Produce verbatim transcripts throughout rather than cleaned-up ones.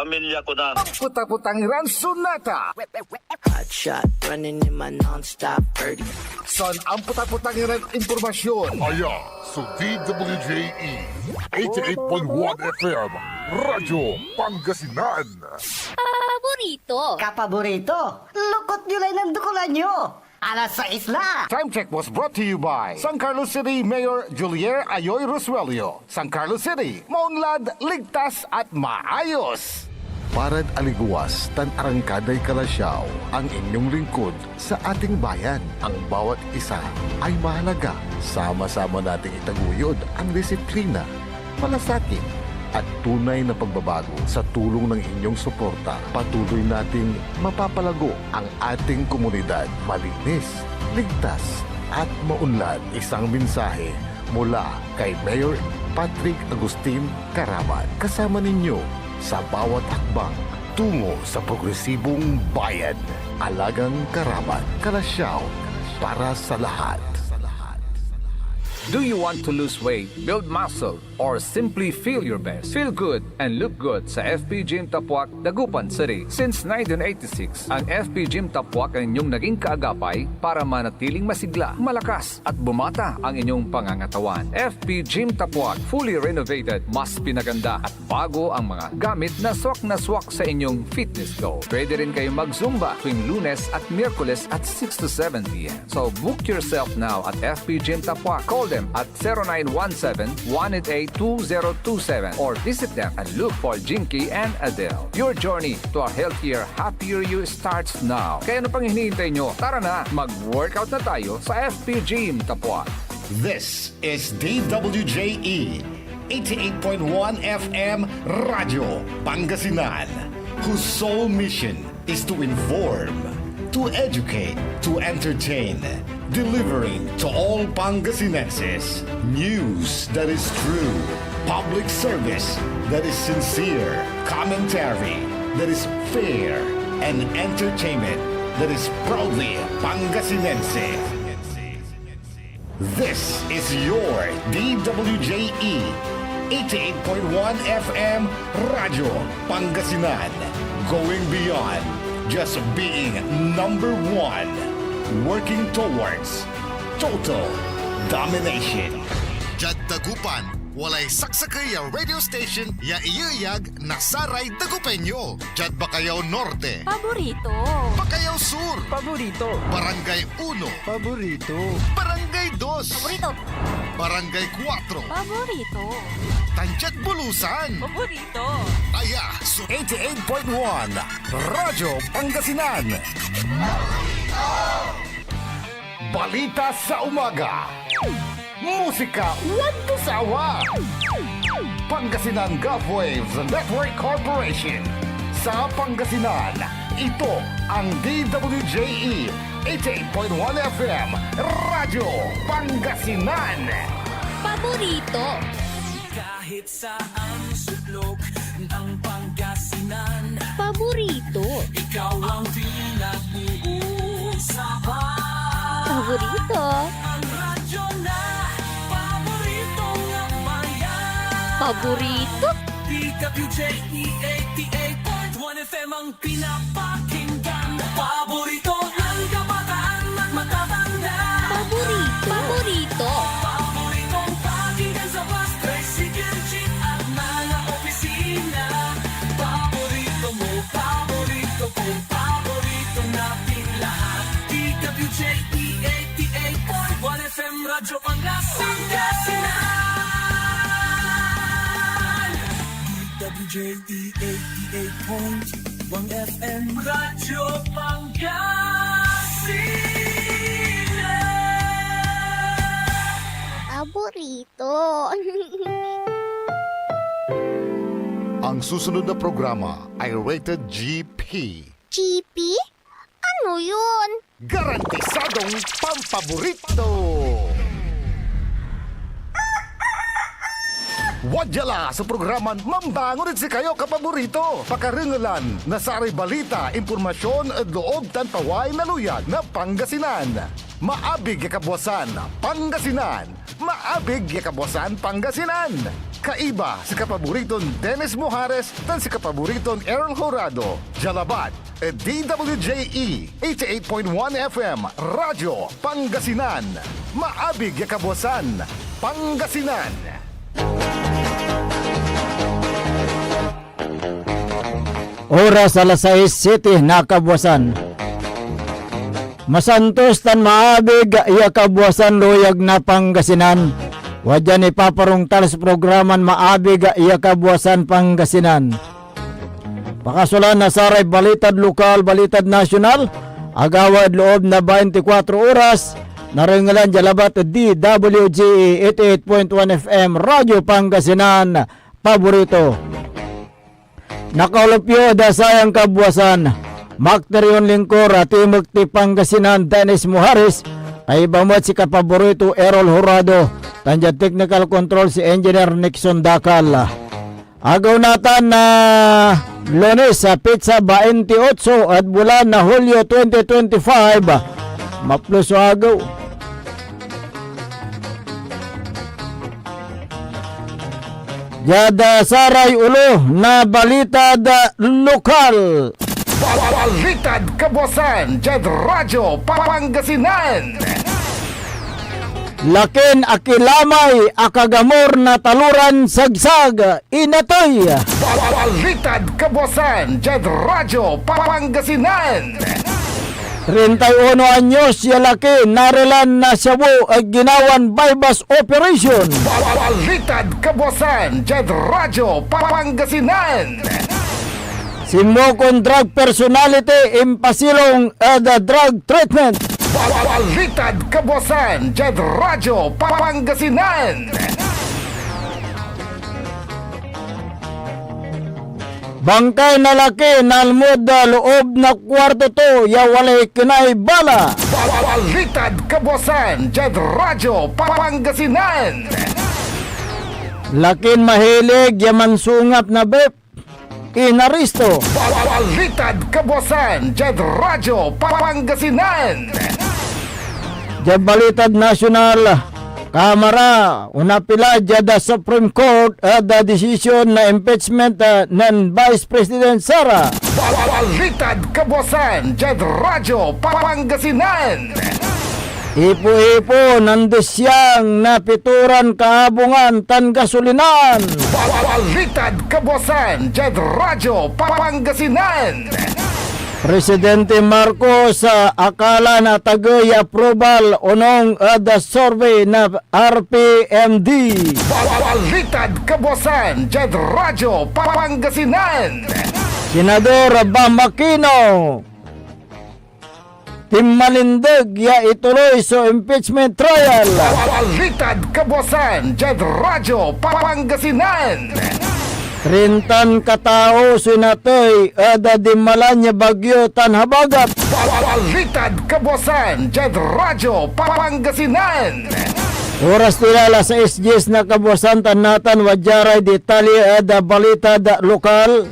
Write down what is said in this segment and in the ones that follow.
Pamilya ko na. Ampetapetang iran sonata. Hot shot, running in my non-stop thirty. San ampetapetang iran impormasyon. Aya so D W J E, eighty-eight point one F M, Radyo Pangasinan. Paborito. Kapaborito, lukot nyo lay nandukulan yo. Alas sais la. Time check was brought to you by San Carlos City Mayor Julier Ayoy Rosuelio. San Carlos City, maunlad, ligtas at maayos. Parad aligewas tan arangkaday kalasyaw, ang inyong lingkod sa ating bayan. Ang bawat isa ay mahalaga. Sama-sama nating itaguyod ang disiplina, malasakit, at tunay na pagbabago. Sa tulong ng inyong suporta, patuloy nating mapapalago ang ating komunidad. Malinis, ligtas, at maunlad. Isang mensahe mula kay Mayor Patrick Agustin Caraman. Kasama ninyo sa bawat hakbang tungo sa progresibong bayan. Alagang Caraman, kalasyaw para sa lahat. Do you want to lose weight, build muscle, or simply feel your best? Feel good and look good sa F P Gym Tapuac, Dagupan City. Since nineteen eighty-six, ang F P Gym Tapuac ang inyong naging kaagapay para manatiling masigla, malakas, at bumata ang inyong pangangatawan. F P Gym Tapuac, fully renovated, mas pinaganda at bago ang mga gamit na swak na swak sa inyong fitness goal. Pwede rin kayo mag-Zumba tuwing Lunes at Miyerkules at six to seven p m. So book yourself now at F P Gym Tapuac. Call them at zero nine one seven, one eight eight, two zero two seven or visit them and look for Jinky and Adele. Your journey to a healthier, happier you starts now. Kaya ano pang hinihintay nyo? Tara na, mag-workout na tayo sa F P Gym Tapuac. This is D W J E, eighty-eight point one F M Radyo Pangasinan, whose sole mission is to inform, to educate, to entertain, delivering to all Pangasinenses news that is true, public service that is sincere, commentary that is fair, and entertainment that is proudly Pangasinense. This is your D W J E, eighty-eight point one F M Radyo Pangasinan. Going beyond just being number one. Working towards total domination. Diad Dagupan, walay saksakey ya radio station ya iyeyag na saray Dagupeño. Diad Bacayao Norte. Paborito. Bacayao Sur. Paborito. Barangay Uno. Paborito. Barangay Dos. Paborito. Barangay Kuatro. Paborito. Tan diad Bulusan. Paborito. Aya so eighty-eight point one Radyo Pangasinan. Balita sa umaga. Musika walang sawa. Pangasinan Gulf Waves Network Corporation. Sa Pangasinan, ito ang D W J E eighty-eight point one F M, Radyo Pangasinan. Paborito. Kahit saan sulok ng Pangasinan. Paborito. Ikaw ang pinag-uusapan. Paborito. Ang radyo na paborito ng bayan. Paborito. D W J E eighty-eight point one F M ang pinapakinggan. Paborito ng kabataan at matatanda. Paborito. Paborito. Paboritong pakinggan sa bus, tricycle, jeep at mga opisina. Paborito mo, paborito ko, paborito nating lahat. D W J E eighty-eight point one F M Radyo Pangasinan. D W J E eighty-eight point one F M Radyo Pangasinan. Paborito. Ang susunod na programa ay rated G P. G P? Ano yun? Garantisadong pampaborito! Wadya la so programan Mambangon ed Sikayo, Kapaborito! Pakarengelan na saray balita, impormasyon ed loob tan paway na luyag na Pangasinan. Maabig ya kabwasan, Pangasinan! Maabig ya kabwasan, Pangasinan! Kaiba si kapaboriton Dennis Mojares tan si kapaboriton Errol Horado. Dia labat ed D W J E eighty-eight point one F M, Radyo Pangasinan. Maabig ya kabuasan, Pangasinan. Oras alas sais siete na kabuasan. Masantos tan maabig ya kabuasan, luyag na Pangasinan. Wadya nipaparongtal so programan Maabig ya Kabuasan, Pangasinan. Pakasolan na saray balitad lokal, balitad nasyonal, agawa ed loob na baintikwatro oras, narengelan dia labat ed D W J E eighty-eight point one F M, Radyo Pangasinan, paborito. Nakaulop yo ed sayan kabuasan, makter yon lingkor, a timekti Pangasinan, Dennis Mojares, kaiba met si kapaborito Errol Horado, tan diad technical control si Engineer Nixon Dacal. Agew natan na Lunes, a pitsa baintiotso ed bulan na Hulyo twenty twenty-five. Maples so agew. Diad, ah, saray olo na balitad, ah, lokal. Balitad kabuasan diad Radyo Pangasinan. Lakin akilamay akagamor na taloran sagsag, inatey. Balitad kabuasan diad Radyo Pangasinan. Treinta y uno anyos ya laki narelan na shabu ed ginawan buy-bust operation. Balitad kabuasan diad Radyo Pangasinan. Sinmukon drug personality impasilong ed drug treatment. Balitad kabuasan diad Radyo Pangasinan. Bangkay na laki nalmod, ah, loob na kuarto to ya walay kenay bala. Balitad kabuasan diad Radyo Pangasinan. Lakin mahilig ya mansungap na vape, inaresto. Balitad kabuasan diad Radyo Pangasinan. Diad balitad nasyonal, Kamara, onapila diad Supreme Court ed desisyon na impeachment, ah, nen Vice President Sara. Balitad kabuasan diad Radyo Pangasinan. Ipo-ipo, nandesyang na pituran kaabungan tan gasolinan. Balitad kabuasan diad Radyo Pangasinan. Presidente Marcos, ah, akala na atagey ya approval onong ed survey na R P M D. Balitad kabuasan diad Radyo Pangasinan. Senador Bam Aquino, tinmalinteg ya ituloy so impeachment trial. Balitad kabuasan diad Radyo Pangasinan. Trintan katao so inatey ed dinmalan ya bagyo tan habagat. Balitad kabuasan diad Radyo Pangasinan. Oras tila alas sais dies na kabuasan tan natan wadya ray detalye ed balitad lokal.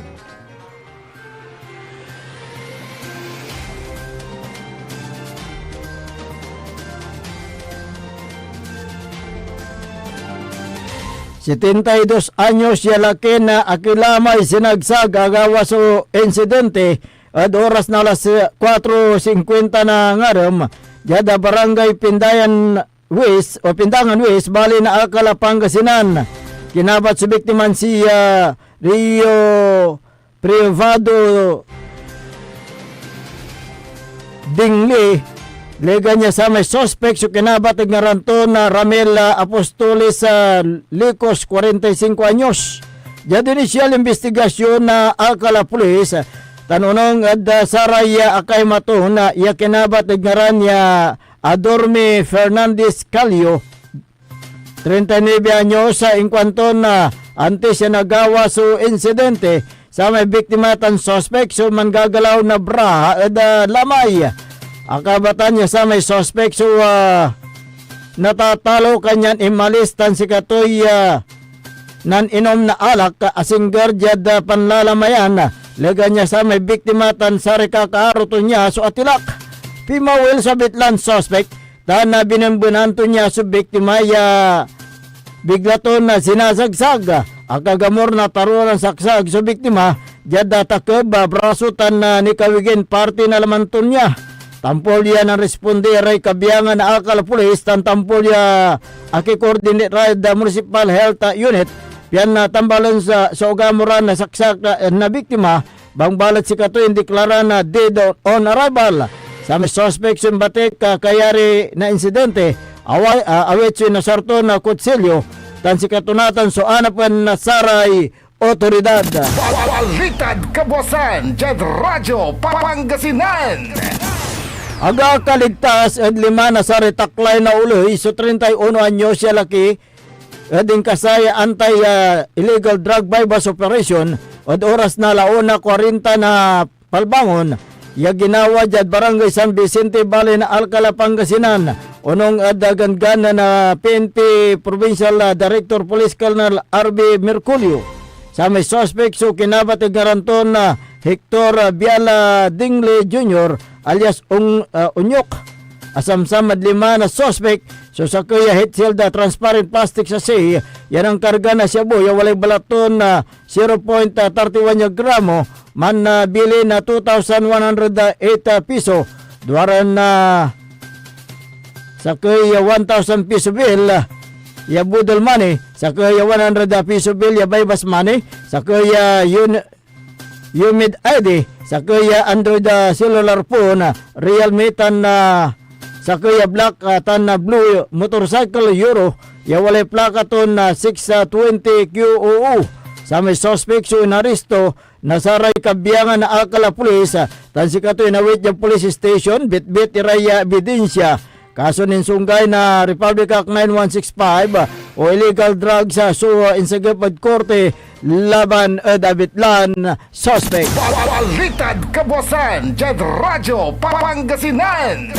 Setenta y dos anyos ya laki na akilamay sinagsak, agawa so insidente ed oras na alas kuatro singkuenta na ngarem, diad Barangay Pindayan West o Pindangan West, bali na Alcala, Pangasinan. Kinabat so biktiman si, ah, Rio Privado Dingli, legan ya samay suspek so kinabat ed ngaran to na Ramel, ah, Apostoles, ah, Licos, kwarenta y singko anyos. Diad inisyal imbestigasyon na Alcala Police, tan onong ed, ah, saray, ah, akaymaton, ah, ya kinabat ed ngaran ya Adorme Fernandez Calio, treinta y nueve anyos, ah, inkuanton, ah, antes ya nagawa so insidente, samay biktima tan suspek so manggagalaw na braha ed, ah, lamay. Akabatan ya samay suspek so, ah, natatalo, kanyan inmalis tan sikatoy, ah, naninom na alak, ah, asingger diad, ah, panlalamayan. Legan ya samay biktima tan saray kakaaro to nia so atilak. Pimawil so abit lan suspek, tan, ah, binembenan to nia so biktima ya Bigla ton, ah, sinasagsag. Akagamor na taruan saksag so biktima, diad, ah, takeb, ah, braso tan, ah, nikawigin parti na laman to nia. Tampol ya nanresponde ray kabiangan na akal a pulis tan tampol ya akikoordinate rad, ah, Municipal Health, ah, Unit, pian, ah, tambalen sa, so agamor na saksak na, na biktima, bangbalet sikato indeklara na dead on arrival. Samay suspek so imbatik, ah, kayari na insidente, awa-, ah, awit so inasar to na kutsilyo, tan sikato natan so anapen na saray otoridad. Balitad Kabuasan, diad Radyo Pangasinan. Agakaligtas ed lima na saray taklay na oley so treinta y uno anyos ya laki ed inkasay anti, ah, illegal drug buy-bust operation ed oras na ala una kuarenta na palbangon ya ginawa diad Barangay San Vicente, Baley na Alcala, Pangasinan, onong ed, ah, ganggan na P N P Provincial, ah, Director Police Colonel R B Merculio. Samay suspek so kinabat ed ngaran ton, ah, Hector, ah, Biala Dingle Junior alias Ung-, ah, Unyok. Asamsam ed lima na suspek so sakey a heat-sealed a transparent plastic sachet ya nankarga na shabu ya walay balat ton, ah, zero point thirty one ya gramo, manbili na two thousand one hundred eight piso, duaran, ah, sakey ya one thousand piso bill, ah, ya boodle money, sakey ya one hundred piso bill ya buy-bust money, sakey ya un-, UMID I D, sakey ya Android, ah, cellular phone, ah, Realme tan, ah, sakey ya black, ah, tan, ah, blue motorcycle Euro ya walay plaka ton, ah, six twenty Q O O. Samay suspek so inaresto na saray kabiangan na akal a pulis, ah, tan sikato inawit ya police station, bitbit iray, ah, ebidensya. Kason insunggay na Republic Act nine one six five, ah, o illegal drugs, ah, so, ah, insagep ed korte laban ed abitlan suspek. Balitad Kabuasan, diad Radyo Pangasinan.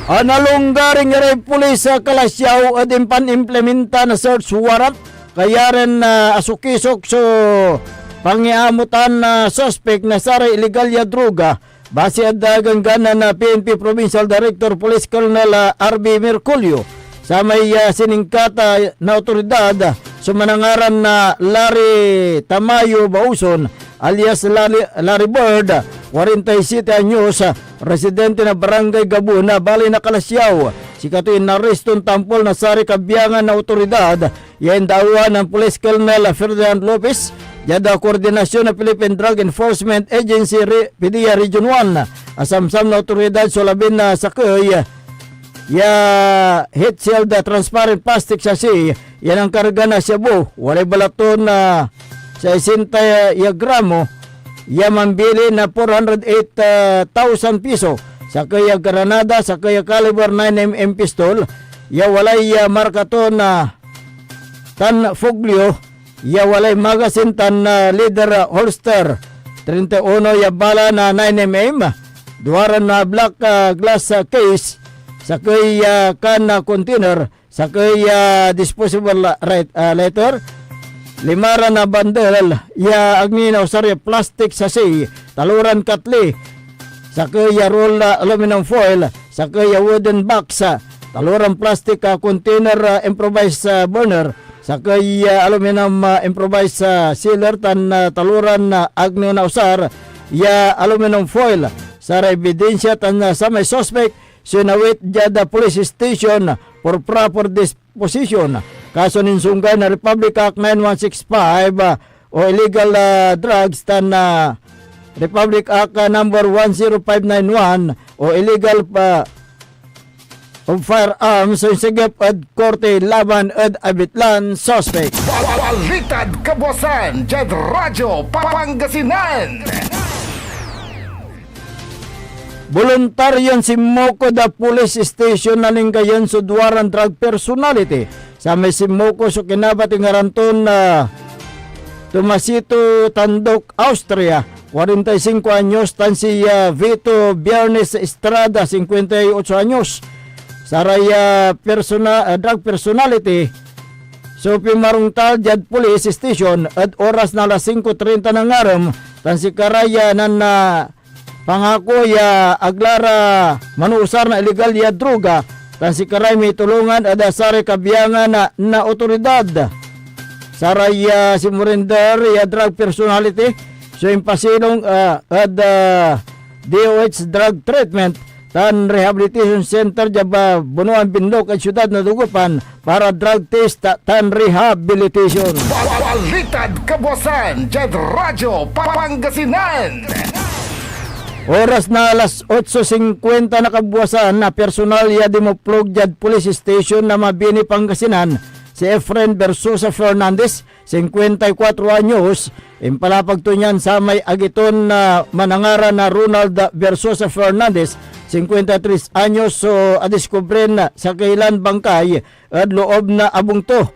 Analunggaring iray pulis, ah, Calasiao ed impan-implementa na search warrant, kayaren, ah, asukisok so pangiamutan na suspek na saray illegal ya droga, base ed, ah, ganggan na P N P Provincial Director Police Colonel, ah, R B Merculio. Samay, ah, siningkat, ah, na awtoridad, ah, so manangaran na Larry Tamayo Bauson, alias Larry, Larry Bird, kwarenta y siyete anyos, ah, residente na Barangay Gabona, Baley na Calasiao. Sikatoy inareston tampol na saray kabiangan na awtoridad ya indaowan nen Police Colonel Ferdinand Lopez, diad koordinasyon na Philippine Drug Enforcement Agency, Re-, PDEA Region one. Asamsam na awtoridad so labin na sakey ya heat-sealed transparent plastic sachet ya nankarga na shabu, walay balat ton, ah, sesenta ya gramo, ya manbili na four hundred eight thousand piso, sakey ya granada, sakey ya caliber nine M M pistol, ya walay, ah, marka ton, ah, tan Foglio, ya walay magasin tan, ah, leather, ah, holster, treinta y uno ya bala na nine M M, duaran, ah, black, ah, glass, ah, case, sakey ya can, ah, container, sakey ya disposable, ah, right, ah, lighter, limaran na bandel ya ag ni nausar ya plastic sachet, taloran katli, sakey ya roll na aluminum foil, sakey ya wooden box, ah, taloran plastic, ah, container, ah, improvised, ah, burner, sakey ya aluminum, ah, improvised, ah, sealer, tan, ah, taloran, ah, ag ni nausar ya aluminum foil. Saray ebidensya tan, ah, samay suspek so inawit diad, ah, police station for proper disposition. Kason insunggay na Republic Act nine one six five, ah, o illegal, ah, drugs tan, ah, Republic Act, ah, number one zero five nine one o illegal, ah, of firearms so insagep ed korte laban ed abitlan suspek. Balitad Kabuasan, diad Radyo Pangasinan. Boluntaryon sinmukod a police station na Lingayen so duaran drug personality. Samay sinmukod so kinabat ed ngaran ton, ah, Tomasito Tandok, Austria, kwarenta y singko anyos, tan si, ah, Vito Biernes Estrada, singkuenta y otso anyos. Saray, ah, persona-, ah, drug personality so pinmarungtal diad police station ed oras na alas singko treinta na ngarem, tan sikaray, ah, nan, ah, pangako ya ag la ra manuusar na illegal ya droga, tan sikaray mitulongan ed saray kabiangan na, na otoridad. Saray, ah, sinmurender ya drug personality so impasilong, ah, ed, ah, D O H Drug Treatment tan Rehabilitation Center diad, ah, Bunuan Binlok ed siudad na Dagupan para drug test ta-, tan rehabilitation. Balitad Kabuasan diad Radyo Pangasinan. Oras na alas otso singkuenta na kabuasan, napersonal ya dimuplog diad Police Station na Mabini, Pangasinan, si Efren Versosa Fernandez, singkuenta y kuatro anyos. Impalapag to nian samay agi ton, ah, manangaran na Ronald Versosa Fernandez, singkuenta y tres anyos, so adiskubrin sakey lan bangkay ed loob na abung to.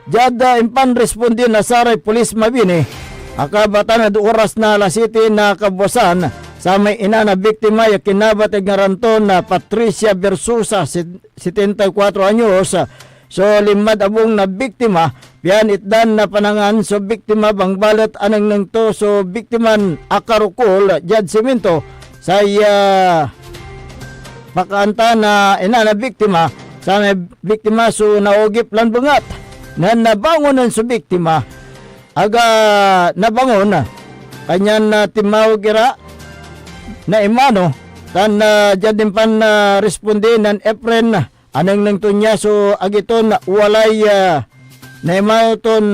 Diad, ah, impanresponde na saray pulis Mabini, akabatan ed oras na alas siyete na kabuasan, samay ina na biktima ya kinabat ed ngaran ton, ah, Patricia Versosa, sit-, setenta y kuatro anyos, ah, so linmad abung na biktima, pian itdan na panangan so biktima, bangbalet anengneng to so biktiman akarokol diad simento. Say, ah, pakaanta na ina na biktima, samay biktima so naogip lan bengat. Nen nabangon nen so biktima, aga nabangon, kanyan, ah, tinmawag ira na imano, tan, ah, diad impan, ah, responde nen Efren, anengneng to nia so agi ton walay, ah, naimano ton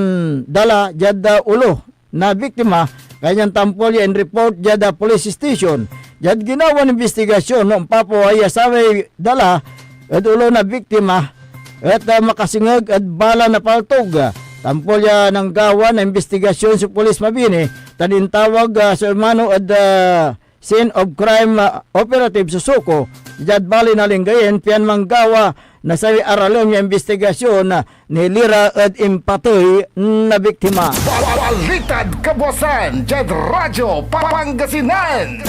dala diad, ah, ulo na biktima, kanyan tampol ya inreport diad, ah, police station. Diad ginawan imbestigasyon, no ompapaway ya samay dala ed ulo na biktima et, ah, makasengeg ed bala na paltog. Tampol ya nanggawa na imbestigasyon so Police Mabini tan intawag, ah, so imano ed, ah, scene of crime, ah, operative so SOCO diad Bali na Lingayen pian manggawa na say aralem ya imbestigasyon, ah, nilira ed impatey na biktima. Balitad Kabuasan diad Radyo Pangasinan.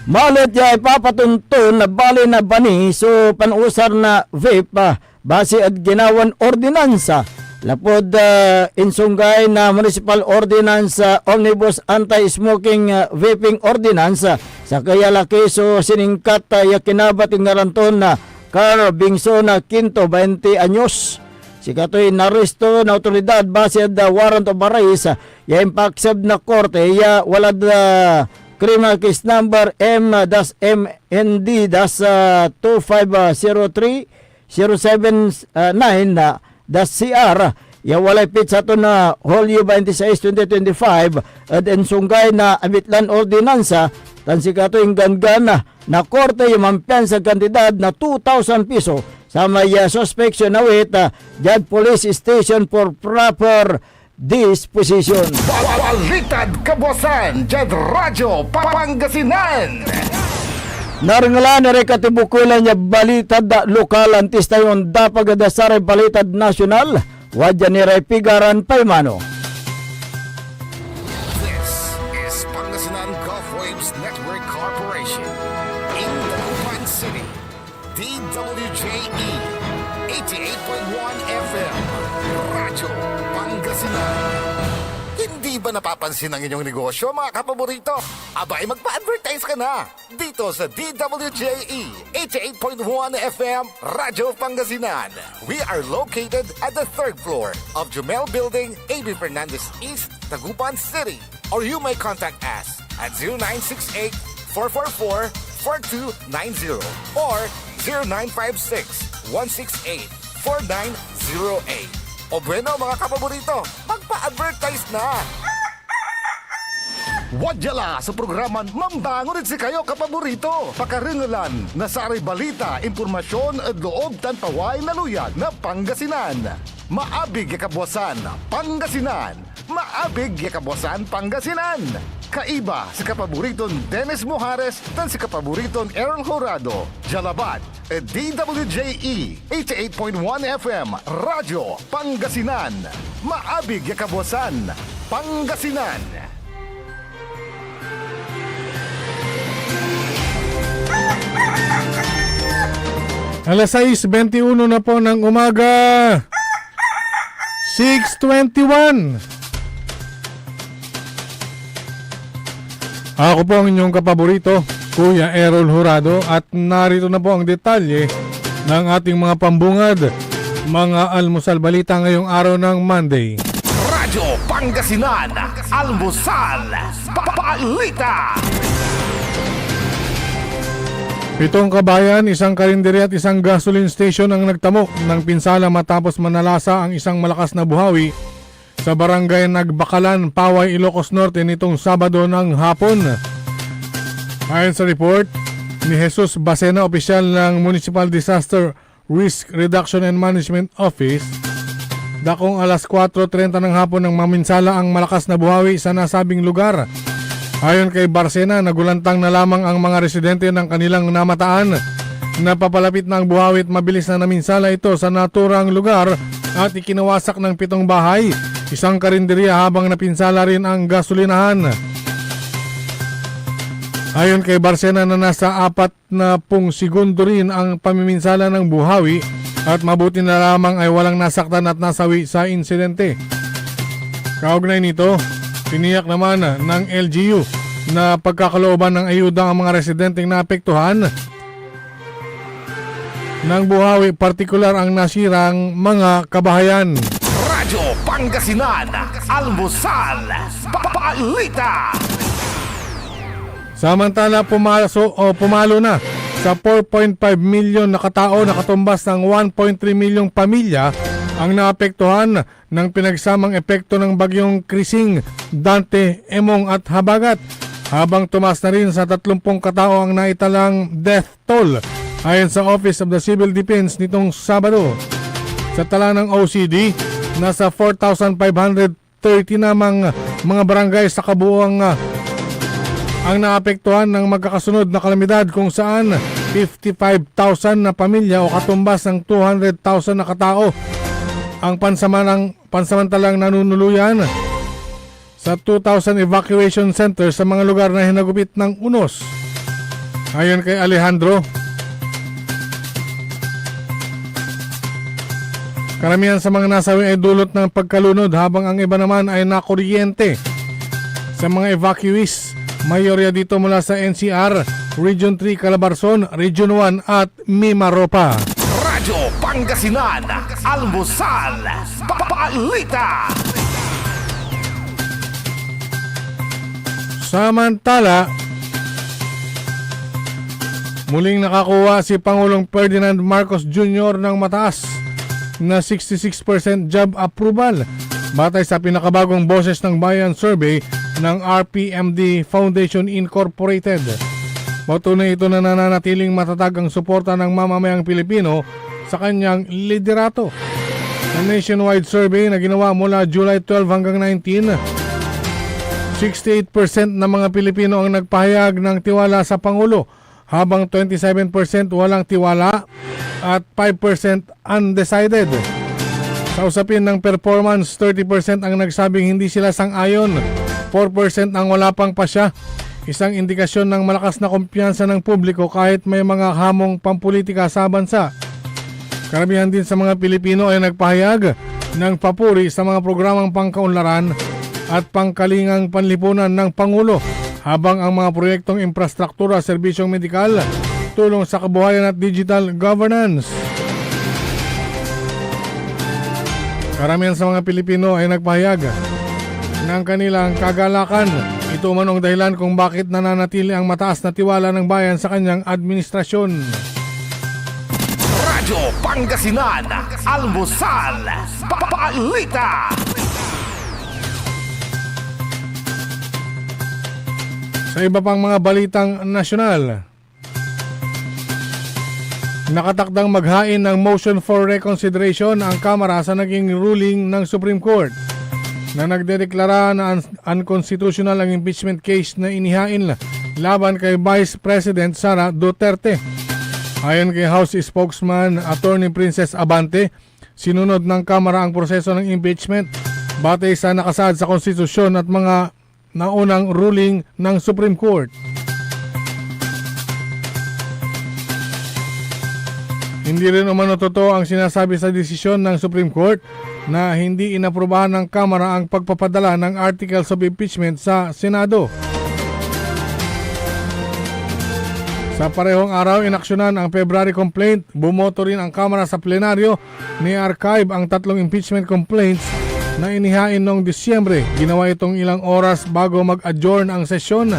Malet ya ipapatonton na bali na bani so panusar na vape, ah, base ed ginawan ordinansa. Lapud, ah, insunggay na Municipal Ordinance, ah, Omnibus Anti-Smoking, ah, Vaping Ordinance, ah, sakey a laki so siningkat, ah, ya kinabat ed ngaran ton, ah, Carl Bingson Quinto, bainti anyos. Sikatoy inaresto na awtoridad base ed, ah, warrant of arrest, ah, ya impaakseb na korte ya walad, ah, criminal case number M dash M N D dash, ah, two five zero three zero seven nine, ah, dash C R, ya walay pitsa ton, ah, Hulyo twenty-six, twenty twenty-five, ed insunggay na abitlan ordinansa, tan sikato ingganggan na, na korte ya mampiansay kantidad na two thousand piso samay, ah, suspek so inawit, ah, diad police station for proper disposition. Balitad Kabuasan diad Radyo Pangasinan. Narengelan iray katibukelan ya balitad lokal, antis tayo ondapag ed saray balitad nasional. Wadya ni ray pigaran paimano. This is Pangasinan Gulf Waves Network Corporation in Dagupan City. D W J E, eighty-eight point one F M, Radyo Pangasinan. Hindi ba napapansin ang inyong negosyo, mga kapaborito? Abay, magpa-advertise ka na dito sa D W J E, eighty-eight point one F M, Radyo Pangasinan. We are located at the third floor of Jumel Building, A B Fernandez East, Dagupan City. Or you may contact us at zero nine six eight, four four four, four two nine zero or zero nine five six, one six eight, four nine zero eight. O bueno, mga kapaborito, magpa-advertise na! Wadya la so programan mambangon ed sikayo, kapaborito. Pakarengelan na saray balita, impormasyon ed loob tan paway na luyag na Pangasinan. Maabig ya kabuasan, Pangasinan. Maabig ya kabuasan, Pangasinan. Kaiba si kapaboriton Dennis Mojares tan si kapaboriton Errol Horado. Dia labat ed D W J E, eighty-eight point one F M, Radyo Pangasinan. Maabig ya kabuasan, Pangasinan. Alas sais bentiuno na po ng umaga. Six twenty-one. Ako po ang inyong kapaborito, Kuya Errol Jurado, at narito na po ang detalye ng ating mga pambungad, mga almusal balita ngayong araw ng Monday. Radyo Pangasinan, Almusal Balita. Pitong kabayan, isang karinderya at isang gasoline station ang nagtamok ng pinsala matapos manalasa ang isang malakas na buhawi sa barangay Nagbakalan, Paway, Ilocos Norte nitong Sabado ng hapon. Ayon sa report ni Jesus Bacena, opisyal ng Municipal Disaster Risk Reduction and Management Office, dakong alas kuatro trenta ng hapon nang maminsala ang malakas na buhawi sa nasabing lugar. Ayon kay Barcena, nagulantang na lamang ang mga residente ng kanilang namataan. Napapalapit na ang buhawi at mabilis na naminsala ito sa naturang lugar at ikinawasak ng pitong bahay, isang karinderya, habang napinsala rin ang gasolinahan. Ayon kay Barcena, na nasa apat na pung segundo rin ang pamiminsala ng buhawi at mabuti na lamang ay walang nasaktan at nasawi sa insidente. Kaugnay nito, tiniyak naman ng L G U na pagkakalooban ng ayuda ang mga residenteng naapektuhan ng buhawi, partikular ang nasirang mga kabahayan. Radyo Pangasinan, Almusal Balita. Samantala, pumaso o pumalo na sa four point five milyon na katao, nakatumbas ng one point three milyong pamilya ang naapektuhan ng pinagsamang epekto ng Bagyong Krising, Dante, Emong at Habagat, habang tumaas na rin sa tatlumpung katao ang naitalang death toll, ayon sa Office of the Civil Defense nitong Sabado. Sa tala ng O C D, nasa four thousand five hundred thirty na mang-, mga barangay sa kabuuan, ah, ang naapektuhan ng magkakasunod na kalamidad, kung saan fifty-five thousand na pamilya o katumbas ng two hundred thousand na katao ang pansamanang-, pansamantalang nanunuluyan sa two thousand evacuation center sa mga lugar na hinagupit ng unos. Ayon kay Alejandro, karamihan sa mga nasawi ay dulot ng pagkalunod, habang ang iba naman ay nakuryente. Sa mga evacuees, mayorya dito mula sa N C R, Region three Calabarzon, Region one at Mimaropa. Radyo Pangasinan, Almusal Balita. Samantala, muling nakakuha si Pangulong Ferdinand Marcos Junior ng mataas na sixty-six percent job approval, batay sa pinakabagong Boses ng Bayan survey ng R P M D Foundation Incorporated. Patunay ito na nananatiling matatag ang suporta ng mamamayang Pilipino sa kanyang liderato. Sa nationwide survey na ginawa mula July twelve hanggang nineteen, sixty-eight percent ng mga Pilipino ang nagpahayag ng tiwala sa Pangulo, habang twenty-seven percent walang tiwala at five percent undecided. Sa usapin ng performance, thirty percent ang nagsabing hindi sila sang-ayon, four percent ang wala pang pasya, isang indikasyon ng malakas na kumpiyansa ng publiko kahit may mga hamong pampulitika sa bansa. Karamihan din sa mga Pilipino ay nagpahayag ng papuri sa mga programang pangkaunlaran at pangkalingang panlipunan ng Pangulo, habang ang mga proyektong infrastruktura, serbisyong medikal, tulong sa kabuhayan at digital governance. Karamihan sa mga Pilipino ay nagpahayag ng kanilang kagalakan. Ito umano ang dahilan kung bakit nananatili ang mataas na tiwala ng bayan sa kanyang administrasyon. Radyo Pangasinan, Almusal Balita. Sa iba pang mga balitang nasyonal, nakatakdang maghain ng motion for reconsideration ang Kamara sa naging ruling ng Supreme Court na nagdedeklara na un-, unconstitutional ang impeachment case na inihain laban kay Vice President Sara Duterte. Ayon kay House Spokesman Attorney Princess Abante, sinunod ng Kamara ang proseso ng impeachment batay sa nakasaad sa konstitusyon at mga naunang ruling ng Supreme Court. Hindi rin umano totoo ang sinasabi sa desisyon ng Supreme Court na hindi inaprubahan ng Kamara ang pagpapadala ng articles of impeachment sa Senado. Sa parehong araw, inaksyonan ang February complaint. Bumoto rin ang Kamara sa plenaryo ni archive ang tatlong impeachment complaints na inihain noong Disyembre. Ginawa itong ilang oras bago mag-adjourn ang sesyon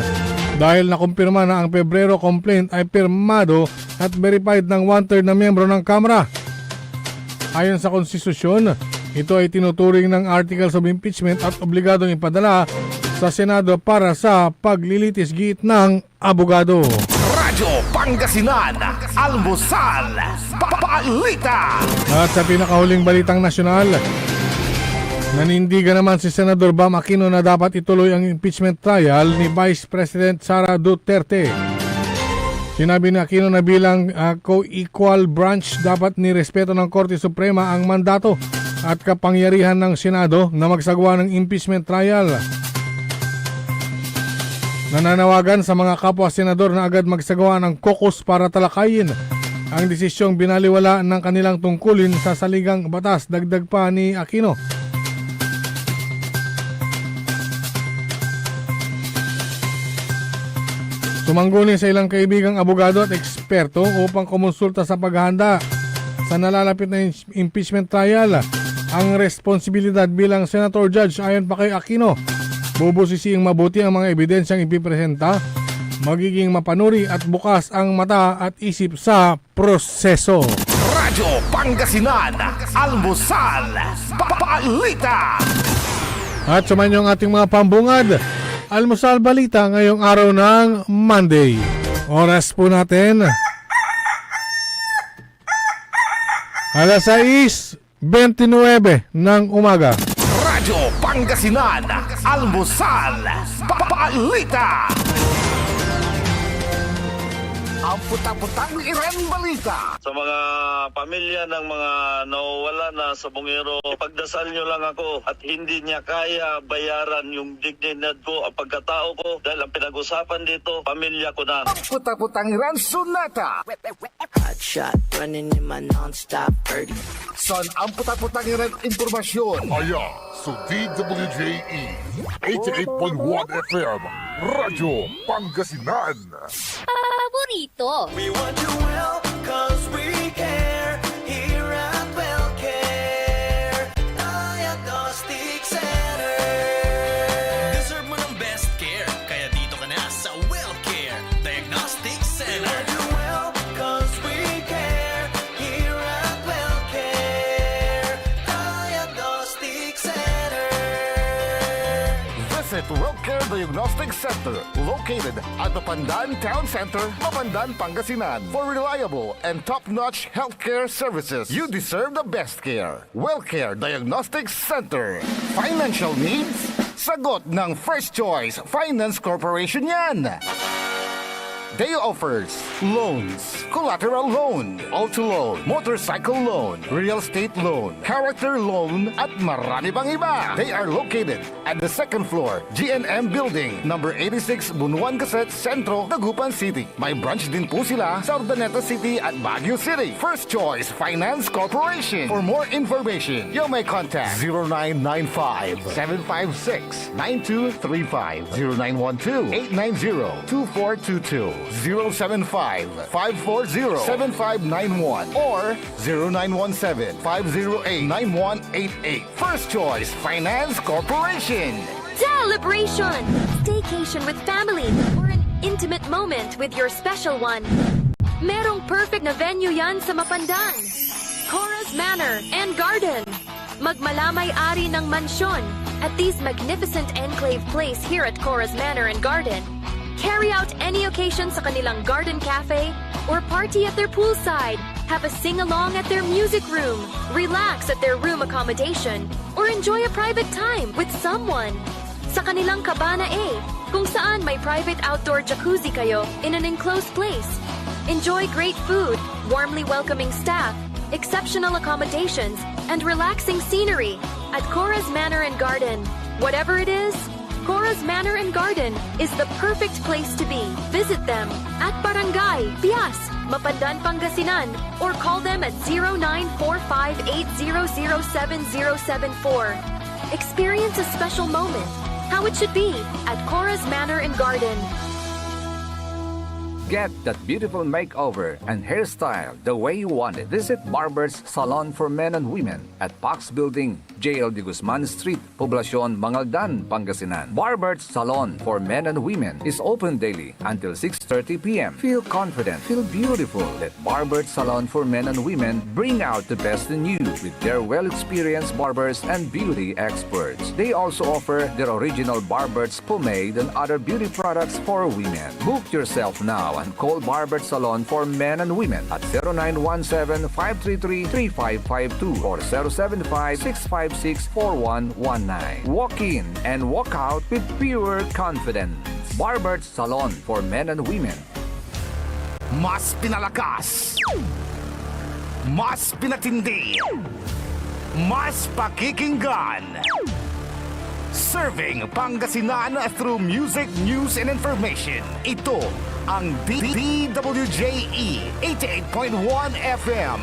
dahil nakumpirma na ang Pebrero complaint ay pirmado at verified ng one-third na miyembro ng Kamara. Ayon sa konstitusyon, ito ay tinuturing ng Articles of Impeachment at obligadong ipadala sa Senado para sa paglilitis giit ng abogado. Radyo Pangasinan, Almusal, Balita. At sa pinakahuling balitang nasyonal, nanindigan naman si Senador Bam Aquino na dapat ituloy ang impeachment trial ni Vice President Sara Duterte. Sinabi ni Aquino na bilang uh, co-equal branch, dapat nirespeto ng Korte Suprema ang mandato at kapangyarihan ng Senado na magsagawa ng impeachment trial. Nananawagan sa mga kapwa senador na agad magsagawa ng caucus para talakayin ang desisyong binaliwala ng kanilang tungkulin sa saligang batas, dagdag pa ni Aquino. Sumangguni sa ilang kaibigang abogado at eksperto upang kumonsulta sa paghahanda sa nalalapit na impeachment trial. Ang responsibilidad bilang senator judge, ayon pa kay Aquino, bubusisiing mabuti ang mga ebidensyang ipipresenta, magiging mapanuri at bukas ang mata at isip sa proseso. Radyo Pangasinan, Almusal, Balita. At sumayon ang ating mga pambungad. Almusal Balita ngayong araw ng Monday. Oras po natin, alas sais bentinuebe ng umaga. Radyo Pangasinan, Almusal, Balita. Ang puta-putang Iran Balita. Sa mga pamilya ng mga nawawala na sa Bungero, pagdasal nyo lang ako at hindi niya kaya bayaran yung dignidad ko, ang pagkatao ko, dahil ang pinag-usapan dito, pamilya ko na. Puta-putang Iran Sunata. Hot shot, running in my non-stop birdie. San ang puta-putang Iran impormasyon? Aya so D W J E eighty-eight point one F M, Radyo Pangasinan. Paborito. We want you well, cause we care. Here at Wellcare Diagnostic Center. Deserve mo ng best care, kaya dito ka na sa Wellcare Diagnostic Center. We want you well, cause we care. Here at Wellcare Diagnostic Center. Visit Wellcare Diagnostic Center, located at Mapandan Town Center, Mapandan, Pangasinan. For reliable and top-notch healthcare services, you deserve the best care. Wellcare Diagnostic Center. Financial needs? Sagot ng First Choice Finance Corporation yan. They offers loans, collateral loan, auto loan, motorcycle loan, real estate loan, character loan, at marami pang iba. They are located at the second floor, G N M Building, number eighty-six, Bunuan Gasset, Centro, Dagupan City. May branch din po sila sa Urdaneta City at Baguio City. First Choice Finance Corporation. For more information, you may contact zero nine nine five, seven five six, nine two three five, zero nine one two, eight nine zero, two four two two, zero seven five, five four zero, seven five nine one, or zero nine one seven, five zero eight, nine one eight eight. First Choice Finance Corporation. Celebration! Staycation with family or an intimate moment with your special one. Merong perfect na venue yan sa Mapandan. Cora's Manor and Garden. Magmala may ari ng mansyon at this magnificent enclave place here at Cora's Manor and Garden. Carry out any occasion sa kanilang garden cafe or party at their poolside. Have a sing-along at their music room. Relax at their room accommodation or enjoy a private time with someone. Sa kanilang Cabana A, kung saan may private outdoor jacuzzi kayo in an enclosed place. Enjoy great food, warmly welcoming staff, exceptional accommodations, and relaxing scenery at Cora's Manor and Garden. Whatever it is, Cora's Manor and Garden is the perfect place to be. Visit them at Barangay Pias, Mapandan, Pangasinan, or call them at zero nine four five eight zero zero seven zero seven four. Experience a special moment, how it should be, at Cora's Manor and Garden. Get that beautiful makeover and hairstyle the way you want it. Visit Barber's Salon for Men and Women at Pax Building, J L D Guzman Street, Poblacion, Mangaldan, Pangasinan. Barber's Salon for Men and Women is open daily until six thirty p m. Feel confident, feel beautiful. Let Barber's Salon for Men and Women bring out the best in you with their well-experienced barbers and beauty experts. They also offer their original Barber's pomade and other beauty products for women. Book yourself now and call Barber's Salon for Men and Women at zero nine one seven, five three three, three five five two or zero seven five, six five six, four one one nine. Walk in and walk out with pure confidence. Barber's Salon for Men and Women. Mas pinalakas, mas pinatindi, mas pakikinggan. Serving Pangasinan through music, news, and information. Ito ang D W J E eighty-eight point one F M,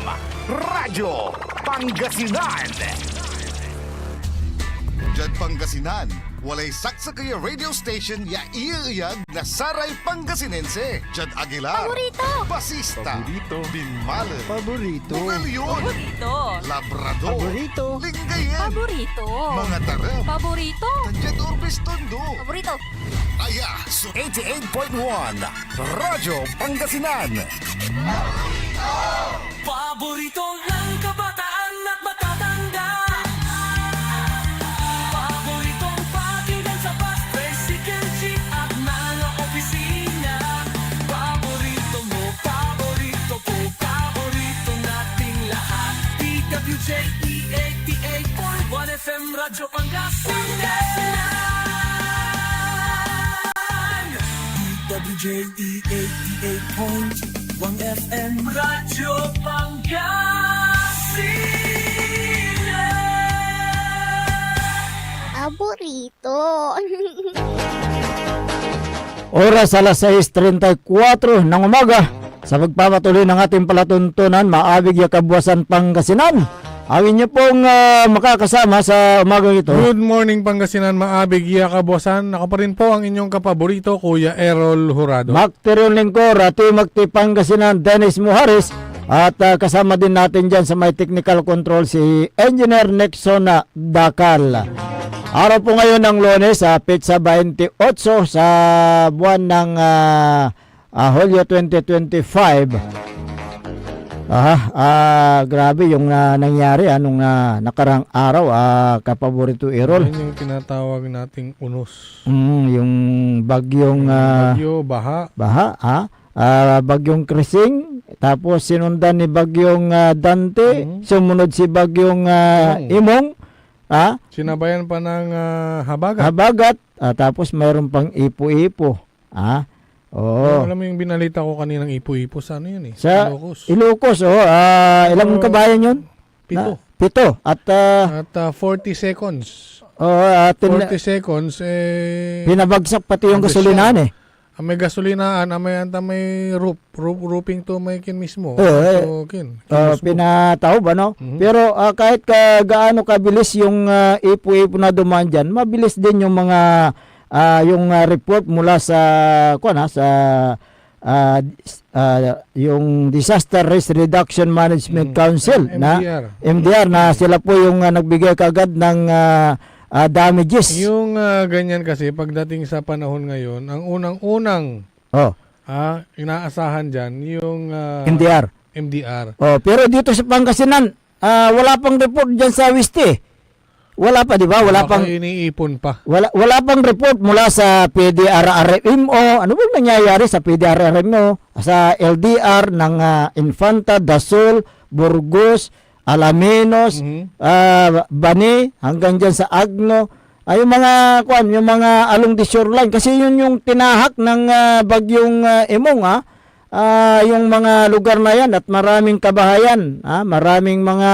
Radyo Pangasinan. Diad Pangasinan, walay saksakey a radio station ya iyeeyag na saray Pangasinense. Diad Aguilar, Paborito! Basista, Paborito. Binmalen, Paborito. Bugallon, Paborito! Labrador, Paborito. Lingayen, Paborito! Mangatarem, Paborito! Diad Urbes, Tondo. Paborito! Aya so eighty-eight point one Radyo Pangasinan. Paborito ng kabataan at matatanda. Paboritong pakinggan sa bus, tricycle, jeep at mga opisina. Paborito mo, paborito ko, paborito nating lahat. D W J E eighty-eight point one F M Radyo Pangasinan. D W J E eighty-eight point one F M Radyo Pangasinan. Paborito. Oras alas sais treinta y cuatro ng umaga. Sa pagpapatuloy ng ating palatuntunan, maabig ya kabuasan Pangasinan. Ang inyo pong, ah, makakasama sa umagang ito. Good morning, Pangasinan. Maabig ya kabuasan. Ako pa rin po ang inyong kapaborito, Kuya Errol Jurado. Mac Terion Lingkor, ah, Team Active Pangasinan, Dennis Muhares. At, ah, kasama din natin dyan sa may technical control si Engineer Nixon, ah, Dakal. Araw po ngayon ng Lunes, ah, petsa baintiotso sa buwan ng, ah, ah, Hulyo twenty twenty-five. Ah, ah, grabe yung, ah, nangyari, ah, nung, ah, nakarang araw, ah, kapaborito Errol. Yan yung tinatawag nating unos. Mm, yung bagyong, Yung ah, bagyo, baha. baha, ah, ah, bagyong Krising, tapos sinundan ni bagyong, ah, Dante, Mhm. sumunod si bagyong, ah, Imong. Imong, ah, Sinabayan pa ng, ah, habagat. habagat, ah, tapos mayroon pang ipo-ipo. Ah, oo. Yung, alam mo yung binalita ko kaninang ipo-ipo sa ano yun eh? Sa Ilocos. Ilocos, oh. Ah, ilang So, kabayan yun? Pito. Na, pito. At, ah, At, ah, forty seconds. Oo, at tin- Forty seconds, eh, pinabagsak pati yung ano siya? gasolinahan eh. Ah, may gasolinaan, ah, may anta, may roof, roof, roofing to may kin mismo. Oo, eh. So, kin, kin Ah, mismo. pinataob, ano? Mhm. Pero, ah, kahit ka, gaano kabilis yung, ah, ipo-ipo na dumaan dyan, mabilis din yung mga, ah, yung, ah, report mula sa, kuwan, ah, sa, ah, s-, ah, yung Disaster Risk Reduction Management Mm. Council, M-, na M D R. M D R, na sila po yung, ah, nagbigay kaagad ng, ah, ah, damages. Yung, ah, ganyan kasi, pagdating sa panahon ngayon, ang unang-unang, Oh. ah, inaasahan dyan, yung, ah, M D R. M D R. Oh, pero dito sa Pangasinan, ah, wala pang report dyan sa West eh. Wala pa, di ba? Wala Baka pang iniipon pa. Wala, wala pang report mula sa P D R R M O. Ano bang nangyayari sa P D R R M O? Sa L D R ng, ah, Infanta, Dasol, Burgos, Alaminos, Mhm. ah, Bani, hanggang dyan sa Agno. Ay, yung mga, kuwan, yung mga along the shoreline. Kasi yun yung tinahak ng, ah, bagyong, ah, Emong, ah. Ah, yung mga lugar na yan at maraming kabahayan, ah, maraming mga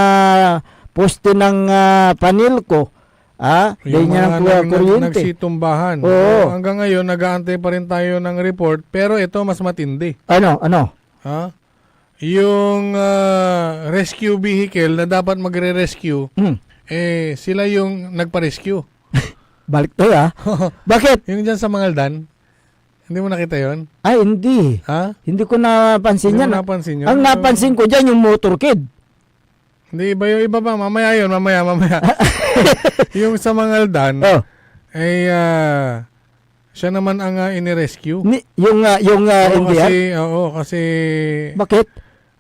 poste ng, ah, panilko, ah, Yung linya mga ng kuwa-, nag-, nag-, kuryente. nagsitumbahan. Oo. So, hanggang ngayon, nag-aantay pa rin tayo ng report, pero ito mas matindi. Ano, ano? Ha? Yung, ah, rescue vehicle na dapat magre-rescue, Hmm. eh, sila yung nagpa-rescue. Balik to, ah. Bakit? Yung dyan sa Mangaldan, Hindi mo nakita yun? Ay, hindi. Ha? Hindi ko napansin Hindi mo yan. napansin yun? Ang Pero napansin ko dyan, yung motorcade. Hindi, iba yun, iba pa. Mamaya yun, mamaya, mamaya. Yung sa Mangaldan, Oh. ay, ah, siya naman ang, ah, inirescue. Ni, yung, ah, yung, ah, Oo, hindi, ah? kasi, oo, kasi, Bakit?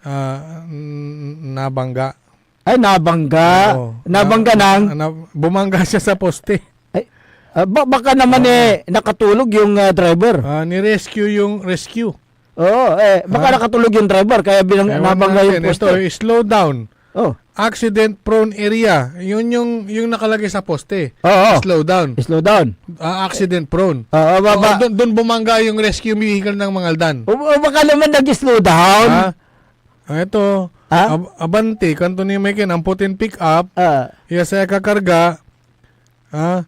ah, n-, nabangga. Ay, nabangga. Oo. Nabangga Na, nang? na, bumangga siya sa poste. Ay, ah, ba-, baka naman, Oo. eh, nakatulog yung, ah, driver. Ah, ni-rescue yung rescue. Oo, eh, baka Ah. nakatulog yung driver, kaya binang-, Ewan nabangga yung natin. Ito, poste. eh, slow down. Oh. Accident prone area. Yun yung, yung nakalagay sa poste. Oo. Slow down. Slow down. Ah, accident prone. Oo, ba-, Oo, ba- doon, doon bumangga yung rescue vehicle ng Mangaldan. O, o, baka naman nag-slow down. Ah, ah, ito. Ah? Ab-, abante, kanto ni Michael, ang puting pick-up, Ah. iya sa kakarga, ah,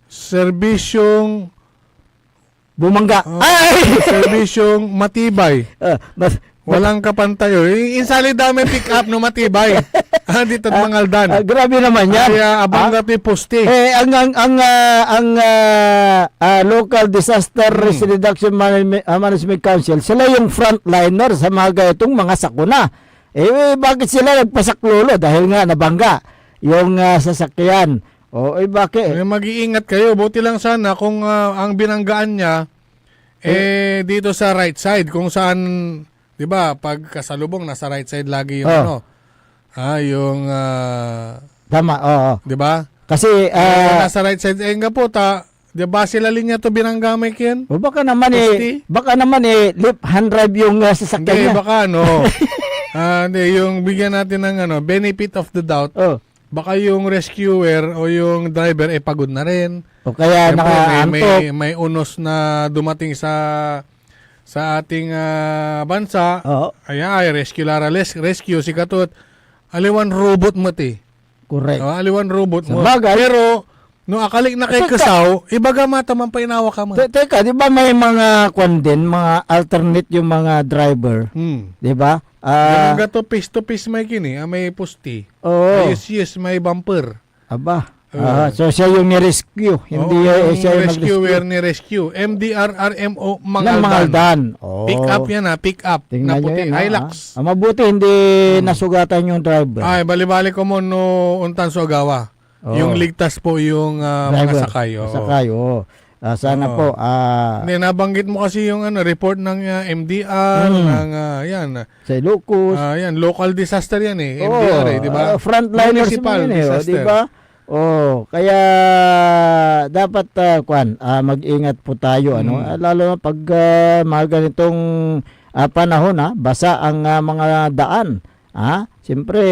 serbisyong Bumangga. Oh, Ay! serbisyong matibay. Ah, mas, Walang kapantayo. I-, insali da may pick-up no matibay. Ah, dito Ah, Mangaldan. ah, grabe naman yan. Ay, ah, abangga Ah? to'y poste. Eh, ang, ang, ang, ah, ang, ah, ah, Local Disaster Hmm. Risk Reduction Management, ah, Management Council, sila yung frontliner sa mga ganitong mga sakuna. Eh, bakit sila nagpasaklolo? Dahil nga nabangga yung, ah, sasakyan. O, eh, bakit? Eh, mag-iingat kayo. Buti lang sana kung, ah, ang binanggaan niya, Eh, eh, dito sa right side, kung saan, di ba, pag kasalubong, nasa right side lagi yung Oh. ano, ah, yung, ah, Tama, oo. di ba? Kasi, Eh, ah, nasa right side, eh, nga po, ta, di ba, sila linya to binangga may kin? O baka naman, eh, Poste? baka naman, eh, left hand drive yung, ah, sasakyan Hindi, niya. baka, ano, ah, hindi, yung bigyan natin ng, ano, benefit of the doubt. Oh. Baka yung rescuer o yung driver, eh, pagod na rin. O kaya Siyempre, may, may, nakaantok. may unos na dumating sa, sa ating, ah, bansa. Oo. Ayan, ay, rescue la ra, res-, rescue, sikato et aliwan robot met, eh. Correct. Oh, aliwan robot met. Sabagay. Pero, no, akalik na kay Teka. Kesaw, ibaga mata man painawa ka man. Te-, teka, di ba may mga kwan din, mga alternate yung mga driver? Hmm. Di ba? Ah, Ganun gato, face to face may kini, ah, may poste. Oo. Yes, yes, may bumper. Aba. Oo. Ah, so siya yung ni-rescue, hindi, Oo, eh, yung siya yung rescuer nag-rescue. ni-rescue. M D R R M O Ng Mangaldan. Mangaldan. Oh. Pick up yan, ah, pick up. Tingnan na nyo puti, yan, ah. Hilux. Ah, mabuti hindi Hmm. nasugatan yung driver. Ay, bali-bali ko mo no untan so agawa. Oh. Yung ligtas po yung, ah, mga Driver. sakay, oo. Sakay, oo. Ah, sana Oo. po, ah, Hindi, nabanggit mo kasi yung ano, report ng, ah, M D R, Hmm. ng, ah, yan, ah, Sa Ilocos. ah, yan, local disaster yan eh, Oo, M D R eh, di ba? ah, frontliners Municipal mo yan eh, oh, di disaster. ba? Oh, kaya dapat, ah, kwan, ah, mag-ingat po tayo, ano? Hmm. Ah, lalo na pag, ah, mga ganitong, ah, panahon, ah, basa ang, ah, mga daan. Ah, siyempre,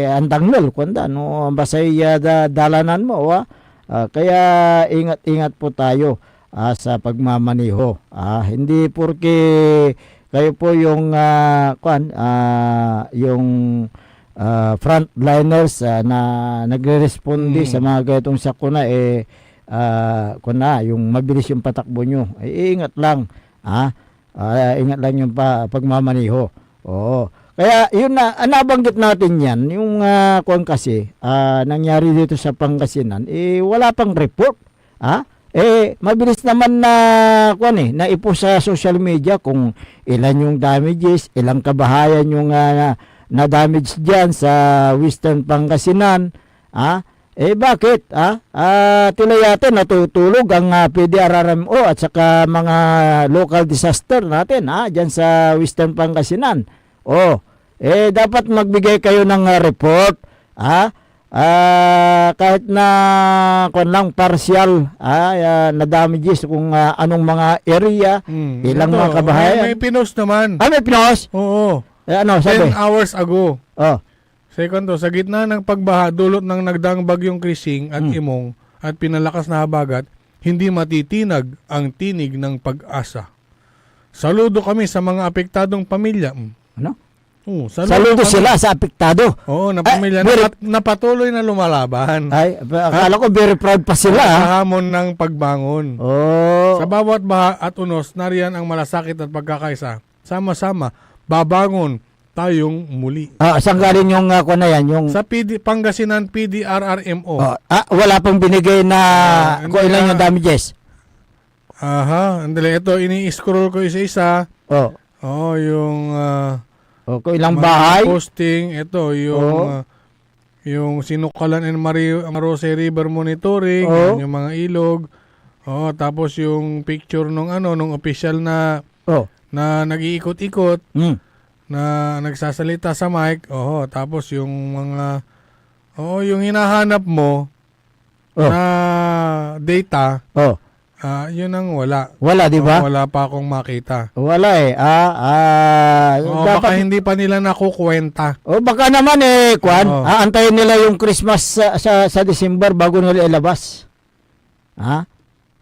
andangel, kuanda, no, basay, ah, da-, dalanan mo, ah. Ah, kaya ingat-ingat po tayo, ah, sa pagmamaneho. Ah, hindi porke kayo po yung, ah, kwan, ah, yung, ah, frontliners, ah, na nagre-responde Mm. sa mga ganitong sakuna, eh, ah, kwan na, yung mabilis yung patakbo nyo. Eh, ingat lang, ah. Ah, ingat lang yung pa-, pagmamaneho. Oo. Kaya yun na, ah, nabanggit natin yan, yung, ah, kwan kasi, ah, nangyari dito sa Pangasinan, eh, wala pang report. Ah? Eh, mabilis naman na, kwan eh, naipost sa social media kung ilan yung damages, ilang kabahayan yung, ah, na, na-damage dyan sa Western Pangasinan. Ah? Eh, bakit? Ah? Ah, tila yata natutulog ang, ah, P D R R M O at saka mga local disaster natin, ah, dyan sa Western Pangasinan. Oh, eh, dapat magbigay kayo ng, ah, report, ah? Ah, kahit na, kwan lang, partial, ah, ah, na damages kung, ah, anong mga area, Hmm, ilang ito, mga kabahayan. may, may pinost naman. Ah, may pinost? Oo. Eh, ano, sabi? Ten hours ago. Oh. Second to, sa gitna ng pagbaha dulot ng nagdaang Bagyong Krising at Hmm. Imong at pinalakas na habagat, hindi matitinag ang tinig ng PAGASA. Saludo kami sa mga apektadong pamilya. Hmm. Ano? Oo, saludo Saludo kami. sila sa apektado. Oo, na Ay, pamilya very napat-, napatuloy na lumalaban. Ay, akala Ha? ko very proud pa sila, Sa ah. hamon ng pagbangon. Oh. Sa bawat baha at unos, nariyan ang malasakit at pagkakaisa. Sama-sama, babangon tayong muli. Ah, saan galing yung, ah, kwan na yan? Yung Sa P D, Pangasinan P D R R M O. Oh, ah, wala pang binigay na Ah, hindi, kung ilan ah. yung damages? Aha, andali. Ito, ini-scroll ko isa-isa. Oh. Oo, yung, ah, Oh, kung ilang mga bahay? posting, ito, yung, Oh. ah, yung Sinukalan and Mari-, Marose River Monitoring, Oh. yan yung mga ilog. Oo, tapos yung picture nung ano, nung opisyal na, Oh. na nag-iikot-ikot, Hmm. na nagsasalita sa mic. Oo, tapos yung mga, oo, yung hinahanap mo, Oh. na data, Oh. ah, yun ang wala. Wala, di ba? Oo, wala pa akong makita. Wala eh. Ah, ah, Oo, dapat baka hindi pa nila nakukwenta. O baka naman eh, kwan, Oo. aantayin nila yung Christmas sa, sa, sa December bago nila ilabas. Ha?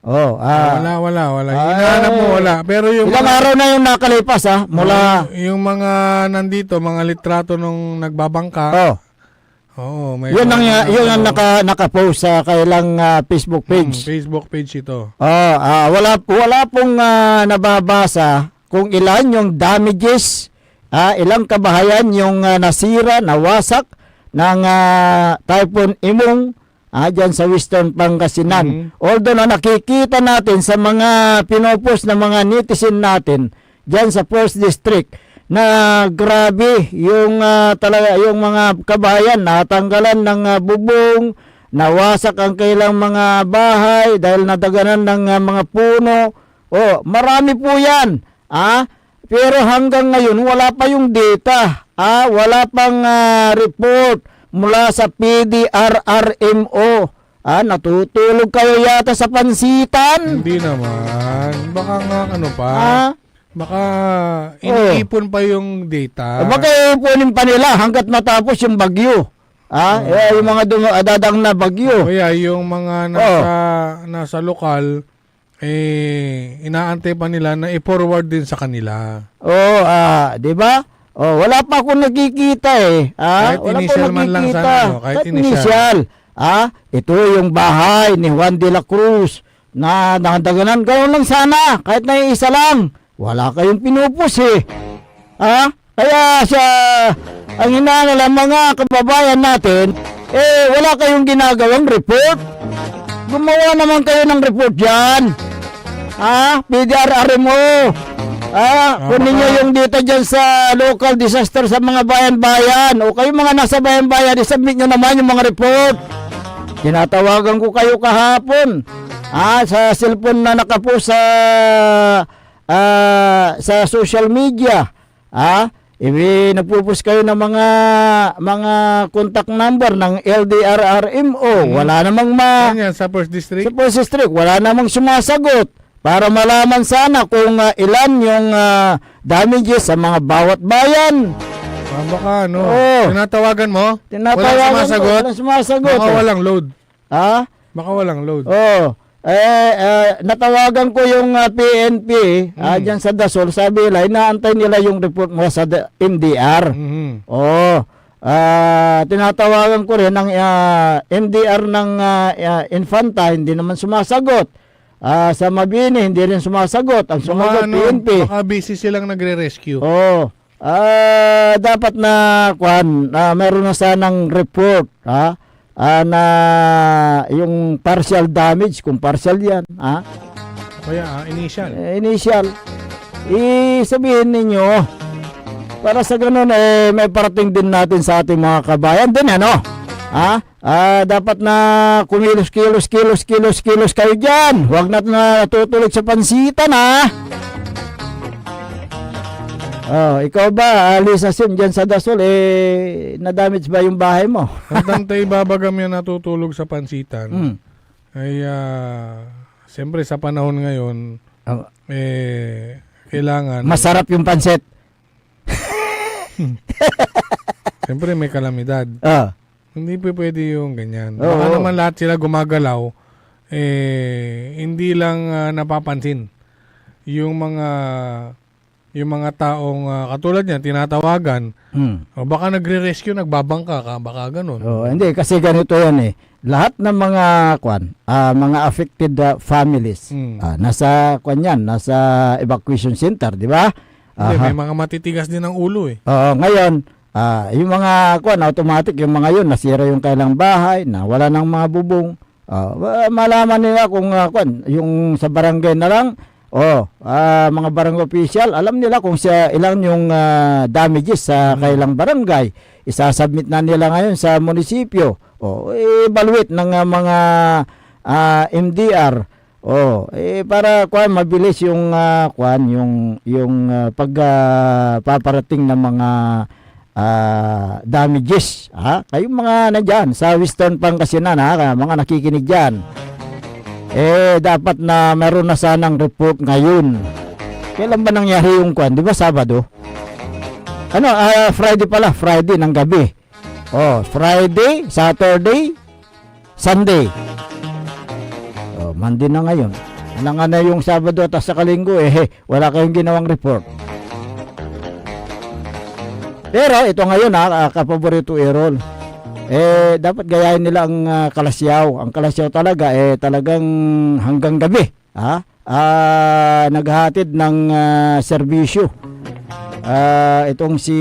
Oh, Ah, ah. wala, wala, wala. Ah, Hinahanap mo, eh. wala. Pero yung Ilang mga araw na yung nakalipas, ha? Mula Oo, yung mga nandito, mga litrato nung nagbabangka. Oh. Oo, may Yun ang, mga ah, yun ang ano. naka-, naka-post sa kailang, ah, Facebook Hmm, page. Facebook page ito. Oh, ah, wala, wala pong, ah, nababasa kung ilan yung damages, ah, ilang kabahayan yung, ah, nasira, nawasak ng, ah, Typhoon Imong, ah, dyan sa Western Pangasinan. Mhm. Although na nakikita natin sa mga pinopost ng mga netizen natin dyan sa First District, na grabe yung, ah, talaga, yung mga kabahayan natanggalan ng, ah, bubong, nawasak ang kailang mga bahay dahil nadaganan ng, ah, mga puno. Oh, marami po yan. Ah, pero hanggang ngayon, wala pa yung data. Ah, wala pang, ah, report mula sa P D R R M O. Ah, natutulog kayo yata sa pansitan. Hindi naman. Baka nga ano pa. Ah? Baka Oh. iniipon pa yung data. O baka iipunin pa nila hanggat matapos yung bagyo. Ah, Oh. eh, yung mga dum-, ah, dadang na bagyo. O kaya yung mga Oh. nasa, nasa lokal, eh, inaantay pa nila na i-forward din sa kanila. Oo, ah, di ba? Oh, wala pa akong nakikita eh. Ah, Kahit wala pa initial man lang nakikita. sana, no? Kahit Kahit initial. initial. Ah, ito yung bahay ni Juan de la Cruz na nadaganan. Ganun lang sana, kahit na isa lang. Wala kayong pinupos eh. Ah, kaya sa, ang hinango lang, mga kababayan natin, eh, wala kayong ginagawang report. Gumawa naman kayo ng report dyan. Ah, P D R R M O. Ah, Ah, kunin nyo baka yung data dyan sa local disaster sa mga bayan-bayan. O kayo mga nasa bayan-bayan, isubmit nyo naman yung mga report. Tinatawagan ko kayo kahapon. Ah, sa cellphone na nakapost sa, ah, sa social media. Ah, ibi-, nagpo-post kayo ng mga, mga contact number ng L D R R M O. Hmm. Wala namang ma- Saan yan? Sa First District? Sa First District, wala namang sumasagot. Para malaman sana kung, ah, ilan yung, ah, damages sa mga bawat bayan. Ah, baka ano, Oo. tinatawagan mo? Tinatawagan Walang ko, sumasagot? walang sumasagot, Baka eh. walang load. Ha? Baka walang load. Oo. Eh, eh, natawagan ko yung, ah, P N P, ah, Mm. dyan sa Dasol. Sabi nila, inaantay nila yung report mula sa D-, M D R. Mhm. Oo. Ah, tinatawagan ko rin ang, ah, M D R ng, ah, ah, Infanta, hindi naman sumasagot. Ah, sa Mabini, hindi rin sumasagot. Ang Baka sumagot, ano, P N P. baka busy silang nagre-rescue. Oo. Ah, dapat na, kwan, ah, meron na sanang report, ha? Ah, na yung partial damage, kung partial yan, ha? Kaya, ah, initial. Eh, initial. Isabihin ninyo, para sa ganun, eh, may parating din natin sa ating mga kabayan din, ano? Ha? Ah, dapat na kumilos, kilos, kilos, kilos, kilos kayo dyan. Huwag na natutulog sa pansitan, ha? Oh, ikaw ba, ah, Lisa Sim, dyan sa Dasol, eh, na-damage ba yung bahay mo? Hanggang tayo ibabagam yan natutulog sa pansitan. Hmm. Ay, ah, siyempre sa panahon ngayon, Oh. eh, kailangan Masarap yung pansit. Siyempre may kalamidad. Ah. Hindi pa pwede yung ganyan. Oo. Baka naman lahat sila gumagalaw, eh, hindi lang, ah, napapansin. Yung mga, yung mga taong, ah, katulad niyan, tinatawagan, Hmm. o baka nagre-rescue, nagbabangka ka, baka ganun. Oo, hindi, kasi ganito yan eh. Lahat ng mga, kwan, ah, mga affected, ah, families, Hmm. ah, nasa, kwan yan, nasa evacuation center, di ba? Hindi, Aha. may mga matitigas din ang ulo eh. Oo, ngayon, ah, yung mga, kwan, automatic, yung mga yun, nasira yung kailang bahay, nawala ng mga bubong, Ah, ma-, malaman nila kung, ah, kwan, yung sa barangay na lang, oh, ah, mga barangay official, alam nila kung sa ilan yung, ah, damages sa Mm. kailang barangay. Isasubmit na nila ngayon sa munisipyo. Oh, evaluate ng, ah, mga, ah, M D R. Oh, eh, para, kwan, mabilis yung, ah, kwan, yung, yung, ah, pag, ah, paparating ng mga, ah, damages, ha? Kayong mga nandiyan sa Western Pangasinan, ha? Kaya mga nakikinig diyan, eh, dapat na meron na sanang report ngayon. Kailan ba nangyari yung, kwan? Di ba Sabado? Ano, ah, Friday pala, Friday ng gabi. Oh, Friday, Saturday, Sunday. Oh, Monday na ngayon. Alangan na yung Sabado at sa Kalinggo, eh, wala kayong ginawang report. Pero ito ngayon, ah, ah, kapaborito, Errol. Eh, dapat gayahin nila ang, ah, Kalasyaw. Ang Kalasyaw talaga, eh, talagang hanggang gabi, ah, ah, naghahatid ng, ah, serbisyo. Ah, itong si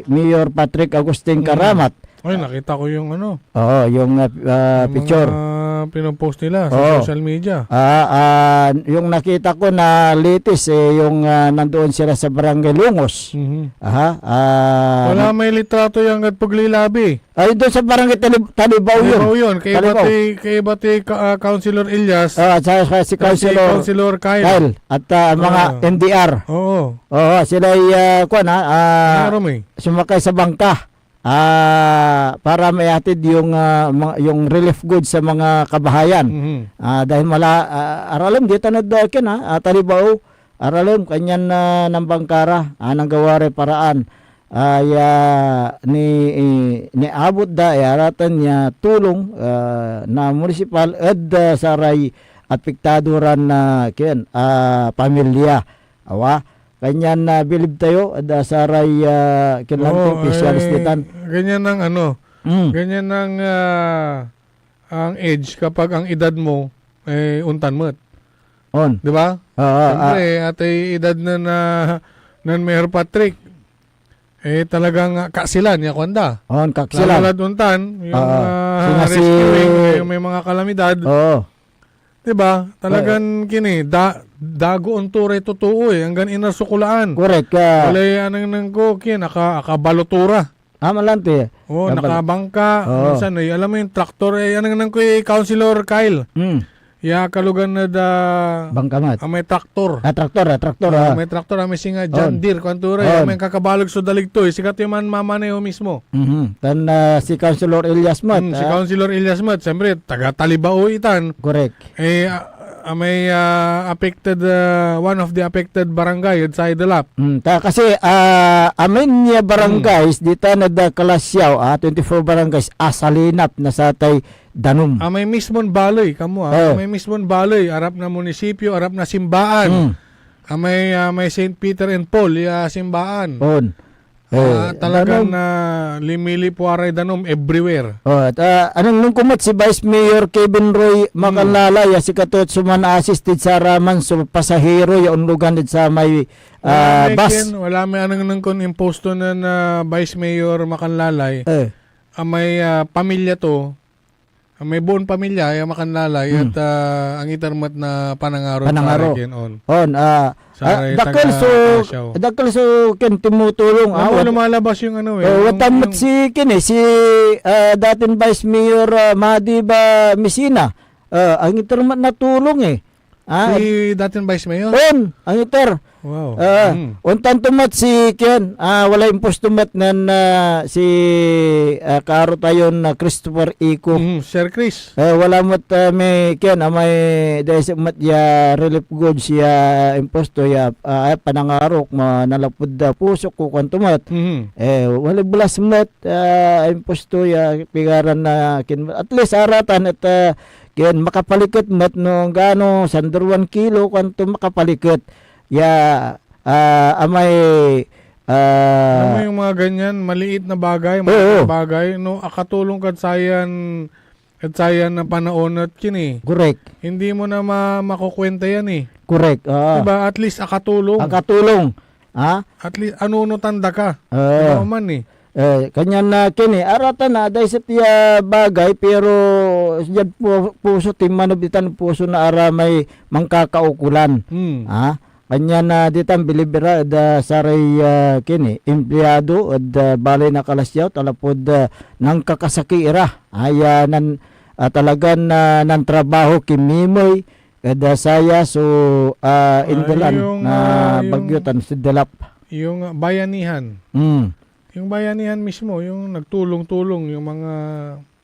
Mayor Patrick Agustin Mm. Karamat. Ay, nakita ko yung ano, Oo, yung, ah, ah, yung picture. Mga pinopost nila sa Oo. social media. Ah, ah, yung nakita ko na latest, eh, yung, ah, nandoon sila sa Barangay Lungos. Mhm. Aha, ah, Wala na- may litrato yung agad paglilabi. Ay, doon sa Barangay Talib-, Talibaw yun. Talibaw yun. Kay Talibaw. Bati, kay Bati, ka-, ah, Councilor Elias. Ah, sa, sa, si Saka si Councilor Councilor Kyle. Kyle at, ah, mga Ah. M D R. Oo. Oo, sila ay, ah, kuwan, ah, ah, Meron eh. sumakay sa bangka. Ah, para maihatid yung, ah, mga, yung relief goods sa mga kabahayan. Mhm. Ah, dahil mala-, ah, aralem, di tanad, ah, ken, ah, ah, Talibaw, aralem, kanyan, ah, nambangkara, ah, nanggawa ray paraan. Ah, ya ni-, i-, niabot da, ya aratan ya tulong, ah, na munisipal ed, ah, saray apektado ran, ah, ken, ah, pamilya. Awa, kanyan, ah, bilib tayo ed, ah, saray, ah, kinlantay Oo, officials ay, ditan. Ganyan ang ano, Mm. ganyan ang, ah, ang age kapag ang edad mo, eh, ontan met. On. Di ba? Oo, Siyempre, ah. Atay edad na, na, nan Mayor Patrick, eh, talagang, ah, kaksilan, ya kuanda. On, kaksilan. Lalo lad ontan, yung, Oo. ah, Sina si rescuing, yung may mga kalamidad. Oo. Di ba? Talagan, Eh. kini, da-, dagoen to ray totoo, eh. Anggan iner so kulaan. Correct, ah. Walay anengneng ko, kin, aka-, akabalo to ra. Ah, malanti. Oo, Kabal- nakabangka. Oo. Minsan, eh, alam mo yung traktor, eh, anengneng ko, eh, Councilor Kyle. Hmm. Ya, kalugan na da, Bangka met. ah, may traktor. Ah, traktor, ah, traktor, Ah, ah. may traktor, ah, may singa, John On. Deere, kuanto ra, On. may kakabaleg so dalig to, eh. Sikat yung man mamaneho mismo. Mhm. Tan, ah, si Councilor Elias met, Hmm, si ah. Councilor Elias met, siyempre, taga Talibao itan. Correct. Eh, ah, ah, may, ah, affected, ah, one of the affected barangay ed Saydalap. Hmm, ta-, kasi, ah, amin ya barangays, Hmm. ditan ed, ah, Calasiao, ah, twenty-four barangays, asalinap na satay danum. Ah, may mismon baley, kamo, ah. Oh. May mismon baley, arap na munisipyo, arap na simbaan. Hmm. Ah, may, ah, may Saint Peter and Paul, ya simbaan. On. Ah, Eh, talagan, danum. ah, limilipwa ray danum everywhere. Oh, at, ah, anengneng ko met si Vice Mayor Kevin Roy Hmm. Macanlalay, ya sikato et so man-assist ed saraman so pasahero ya onlogan ed samay, Wala ah, may bus. kin-, wala may anengneng kon imposto nen, ah, Vice Mayor Macanlalay. Eh. Ah, may, ah, pamilya to, May boon pamilya ya Macanlalay Hmm. et, ah, angiter met na panangaro Panangaro. para ken on. On, ah, Sa ah, dakel taga so, Calasiao. dakel so ken tumutulong, Alam ah, mo, wat-, lumalabas yung ano eh, oh, yung, watan met yung si ken eh, si, ah, dating Vice Mayor, ah, Madi ba Messina. Ah, angiter met na tulong eh. Ah, Si dating Vice Mayor? On, angiter. Wow. Ah, Mm. ontan to met si Ken, ah, walay imposto met nen, ah, si, ah, kaaro tayon, ah, Christopher Ico. Mm, Sir Chris. Eh, wala met, ah, may Ken, ah, may daiset met ya relief goods ya imposto ya, ah, panangarok, ma-, nanlapud, ah, pusok ko, kuanto met. Mhm. Eh, walay belas met, ah, imposto ya pigaran na Ken. At least, aratan et, ah, Ken, makapaliket met no anggano sanduruan kilo, kuanto makapaliket ya, ah, amay, ah, Alam mo yung mga ganyan, maliit na bagay, Oo. maliit na bagay, no, akatulong kad sayan, kad sayan na panaon et kini. Correct. Hindi mo na ma-, makukwenta yan eh. Correct, oo. Diba? At least akatulong. Akatulong. Ha? At least, anunotan da ka. Oo. Diba, man eh? Eh, kanyan, ah, kini, aratan na, daiset ya bagay, pero diad pu-, puso, tinmaneb itan puso na aramay mankakaukolan. Hmm. Ah, kanyan, ah, ditan bilib ira ed, ah, saray, ah, kini, empleyado ed, ah, baley na Calasiao, ta lapud, ah, nankakasakey ira. Ay, ah, nan, ah, talagan, ah, nantrabaho, kimimey, ed, ah, saya so, ah, Ah, indalan yung, na ah, yung, bagyo tan si Delap. yung, ah, bayanihan. Mm. Yung bayanihan mismo, yung nagtulong-tulong, yung mga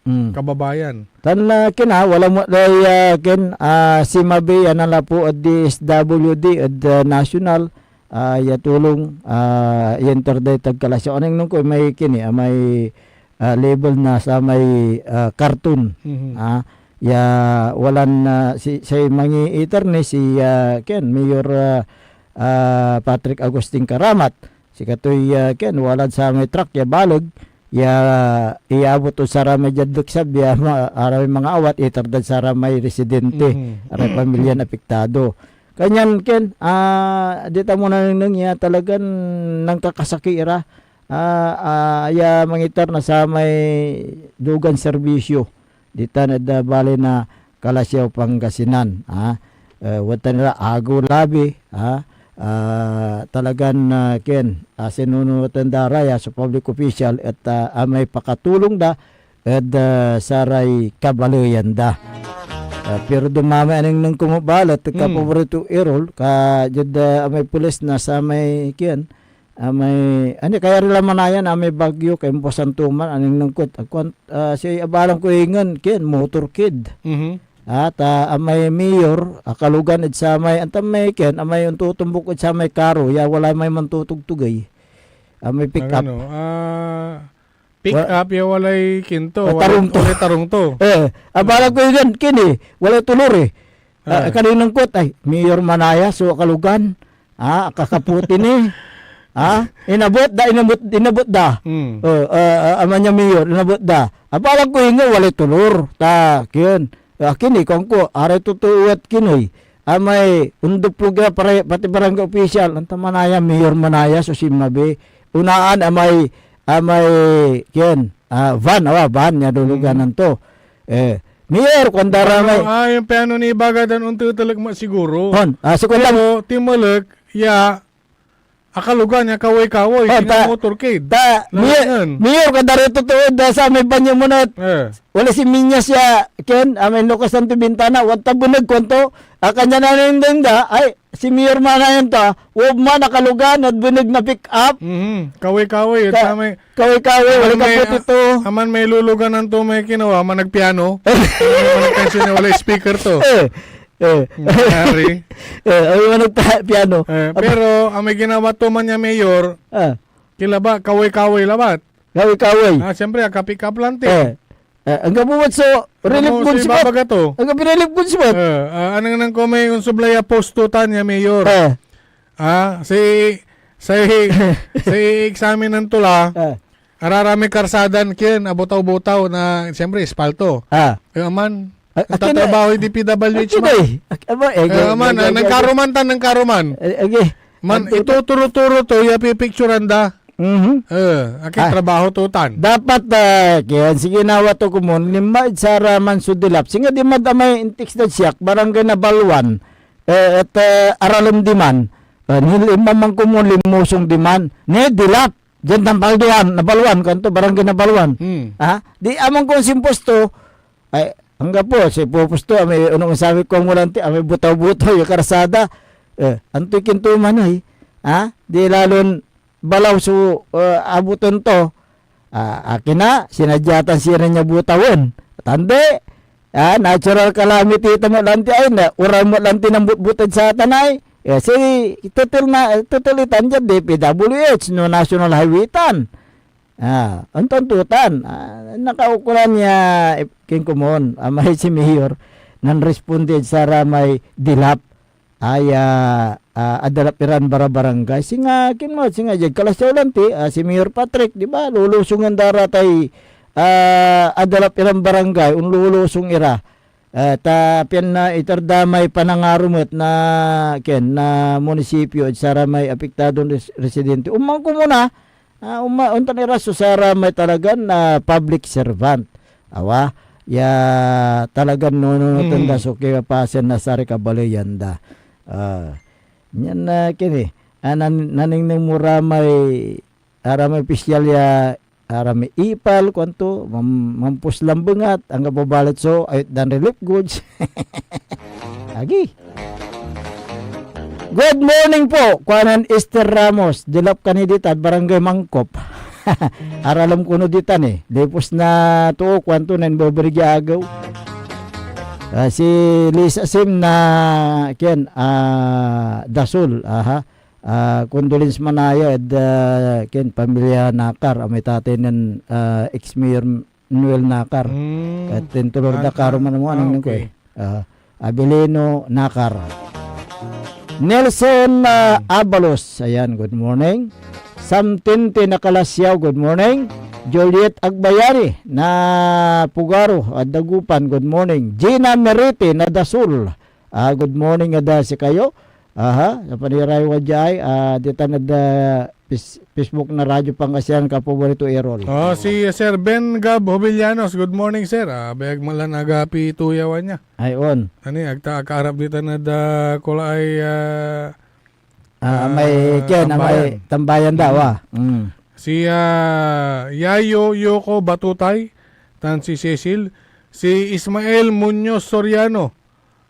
Mm. kababayan. Tan, ah, kina, wala mo day, ah, ken, ah, CMABI, yan ang lapu ed D S W D, ed, ah, national, ah, ya tulong, ah, ya inter day tag Calasiao. Anengneng ko, may kini, ah, may, ah, label na samay, ah, karton. Mhm. Ah, ya walan, ah, si, say mangiiter ni si, ah, ken, Mayor, ah, ah, Patrick Agustin Caramat. Sikatoy, ah, ken, walad samay truck ya baleg ya iabot ed saramay diad leksab ya ma-, aramay mangaawat, iter dad saramay residente, Mhm. aray pamilyan apektado. Kanyan, ken, ah, dita mo nanengneng ya talagan nankakasakey ira, ah, ah, ya mangiter na samay dugan serbisyo ditan ed, ah, baley na Calasiao, Pangasinan, ah. Eh, wadtan ira agew labi, ah, ah, talagan, ah, ken, ah, sinununotan da ra ya so public official et, ah, amay pakatulong da ed, ah, saray kabaleyan da. Ah, pero dumamay anengneng ko met balet, Hmm. Kapaborito Errol, ka diad, ah, amay pulis na samay, ken, amay, ani, kaya ri la manayan, amay bagyo, kaimposan to man, anengneng ko, agko an-, ah, say abalang ko ingen, ken, motorcade. Mhm. Ah, ta amay mayor, akalogan ed samay, antam may, ken, amay ontotombok ed samay karo, ya wala may mantutugtugey. Amay pick up. Ano, ah, pick Wa-, up, ya walay kinto, ah, walay, tarong to. Walay tarong to. Eh, abalang ko ingen, ken, eh, walay tolor, eh. Ah, Ah. Kanengneng ko, ay, Mayor Manaya so akalogan. Ah, kakaputi ni. Ah, inabot da, inabot, inabot da. Hmm. Oh, ah, ah, ama niya mayor, inabot da. Abalang ko ingen walay tolor. Ta, ken. Akin, eh, kuan ko, aray totoo et kinoy. Amay, ondoplog ya, pare-, pati barangay official, anta Manaya, Mayor Manaya so sinmabi. Unaan, amay, amay, ken, ah, van, awa, van, ya luluganan Hmm. to. Eh, Mayor, kuan da ra may Ano, ah, yung piano ni Ibaga dan ontetelek met siguro. Hon, ah, si kuan da Pero, tinmelek, ya, akalogan ya kaway-kaway, Oh, ta, motorcade. Ta, Lalo Mayor, yan. Mayor, kuan da ra totoo da samay banyo mo na. Eh. Wala si Minyas ya, ken, amay nukasan to bintana, wadta beneg kuanto, ah, kanyan anengneng da, ay, si Mayor Manayan to, ah, wag man akalogan, ed beneg na pick up. Mhm. Kaway-kaway, Ka-, samay kaway-kaway, wala Aman may, kaputi to. Aman may luluganan to, may kinawa, managpiano. Aman may managkansiyon, wala speaker to. Eh, eh. Nangyari. Eh, ay, managpa-, piano. Eh, Aba. Pero, ang may ginawa to man niya, Mayor, Ah. kila ba, kaway-kaway labat. Kaway-kaway. Ah, siyempre, akapick up lang, ti. Eh, eh, anggapo met so relief Anggapo so goods met. Ibabaga to. Anggapo relief goods met. Eh, ah, anengneng ko may onsublay a posto tan ya, Mayor. Eh. Ah, si, si, si examinan to la, Eh. arara may karsadan kien, abutaw-butaw na, siyempre, espalto. Ah. Eh, aman, Ah, akin na, nagtatrabaho yung D P W H akin man. Eh. Ak-, aba, eh, Eh, gay-, aman, gay-, ah, gay-, nangkaruman tan, nangkaruman. Eh, eh, Man, Ang tuta- ituturo-turo to, ya pipicturan da. Mhm. Eh, akin Ah. trabaho to tan. Dapat, ah, kaya sige nawa to komon, linma ed saraman so Delap. Singa dimad amay intikes dad siak, Barangay Nabalwan, eh, et, eh, aralem diman. Eh, ni linma man komon, linmusong diman. Ni Delap, diad Nabalwan, Nabalwan, kuanto, Barangay Nabalwan. Hmm. Ah, di amon kon simpuesto, ay, anggapo, si pupuesto, amay onong sabi ko, amay butaw-butaw ya karsada. Eh, antoy kintuman, ay? Ah, di lalon balaw so, eh, abuton to. Ah, akin na, sinadya tan sirin ya butawen. Tandi, ah, natural calamity ito met lanti ay, na, uran met lanti nambutbut ed satan ay. Eh, si, total na, total itan dyan, D P W H, no National Highway tan. Ah, ontan to tan. Ah, nakaukolan ya, eh, kinkomon, amay si Mayor, nanresponde ed saramay Delap. Ay, ah, ah, adalap iran barabarangay. Singa, kinmo, singa diad Calasiao lanti, ah, si Mayor Patrick, di ba? Lulusongen da ra tay, ah, adalap iran barangay, onlulusong ira. Ah, ta pian na iter da may panangaro met na, ken, na munisipyo ed saramay apektadon res-, residente. Onman komon a, Ah, uma-, ontan ira so saramay talagan, ah, public servant. Awa, ya talagan nununoten da Mhm. so kipapasen na saray kabaleyan da. Ah, nian, ah, kini, ah, nan-, nanengneng mo ra may, ara may opisyal ya, ara may ipal, kuanto, mam-, mampuslan bengat, anggapo balet so ayut dan relief goods. Agi. "Good morning po," kuanen Esther Ramos, dilap kani ditan, Barangay Mangkop. Aralem kono ditan eh. Lipos na too, kuanto, nen beberig ya agew. Ah, si Lisa Sim na, kian, ah, Dasol, aha. Ah, condolence manaya ed, ah, kian, pamilya Nakar, amay tatay nen, ah, ex-mayor Noel Nakar. Mm. Et intulor da Ah, karuman mo, ah, anong ko okay. eh. Ah, Abilino Nakar. Nelson, ah, Abalos, ayan, good morning. Sam Tintin na Calasiao, good morning. Juliet Agbayani na Pugaro, ah, Dagupan, good morning. Gina Merite na Dasol, ah, good morning ed, ah, sikayo. Aha, sa panirayo wa diay, ah, ditan ed, ah, Fis-, Facebook na Radyo Pangasinan, kapaborito Errol. Oh, si Sir Ben Gab Jovellanos, good morning, sir. Ah, biag man lan agapi tuyawan niya. Ay, on. Ani, agta akaarap ditan ed, ah, kulaay, ah, Ah, may ah, kian, ah, may tambayan. Tambayan daw, Mm. ah. Mm. Si, ah, Yayo Yoko Batutay, tan si Cecil, si Ismael Muñoz Soriano,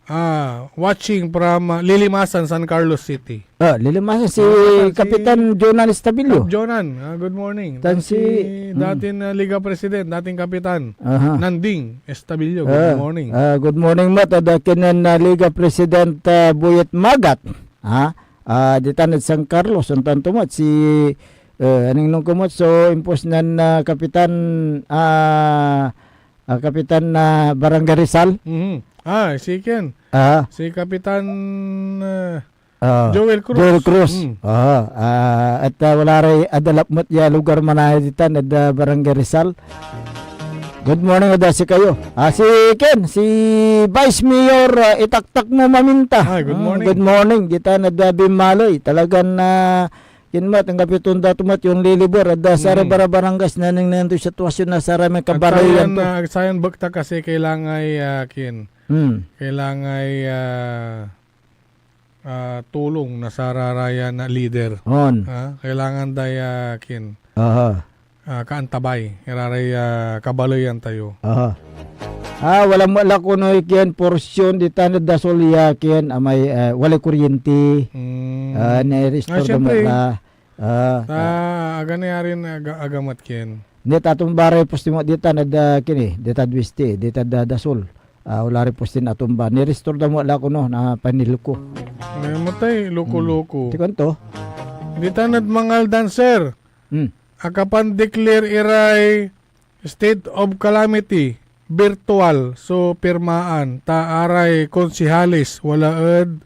ah, watching from, ah, Lilimasan, San Carlos City. Ah, Lilimasan, si Lilimasan, si Kapitan Jonan Estabillo. Kap Jonan, ah, good morning. Tan Tan si, si mm. dating, ah, Liga President, dating Kapitan, Aha. Nanding Estabillo, good Ah, morning. ah, good morning met ed akin nen, ah, Liga President, ah, Boyet Magat. Ha? Ah, ditan ed San Carlos, ontan to met si, eh, anengneng ko met so impos nen, ah, Kapitan, ah, ah, Kapitan na Barangay Rizal. Mhm. Ah, si Ken. Ah. Si Kapitan, ah, Ah, Joel Cruz. Joel Cruz. Mm. Ah, ah, et, ah, wala ray adalap met ya lugar manaya ditan ed, ah, Barangay Rizal. Good morning ed sikayo. Ah, si Ken, si Vice Mayor, ah, Itaktak mo Maminta. Ay, good Ah, morning. Good morning. Ditan ed, ah, Bimaloy. Talagan, ah, Ken met, anggapo ton dato met yung liliber ed, ah, saray Mm. barabarangas na nanengneng toy sitwasyon na saramay At kabaleyan sayan, to. ah, sayan bekta kasi kailangay, ah, Ken. Mm. Kailangay, ah, ah, tulong na sararayan a lider. On. Ah, kailangan da ya, Ken. Aha. Ah, kaantabay, iraray, ah, kabaleyan tayo. Aha. Ah, wala met la kono, Ken, porsyon ditan ed Dasol ya, Ken, amay, ah, walay kuryente. Mm. Ah, nai-restore Ah, da met syempre. la. Ah, Ta, ah. Aga ni arin aga-, agamat, Ken. Ni tatumba ray poste mo ditan ed, ah, kini, ditad Weste, ditad, ah, Dasol. Ah, wala ray posten atumba. Ni-restore da mo la kono na panel ko. Ay, matay, loko-loko. Hmm. Ti kuanto? Ditan ed Mangaldan, sir. Hmm. Akapan-declare iray state of calamity, virtual so pirmaan, ta aray konsehales wala ed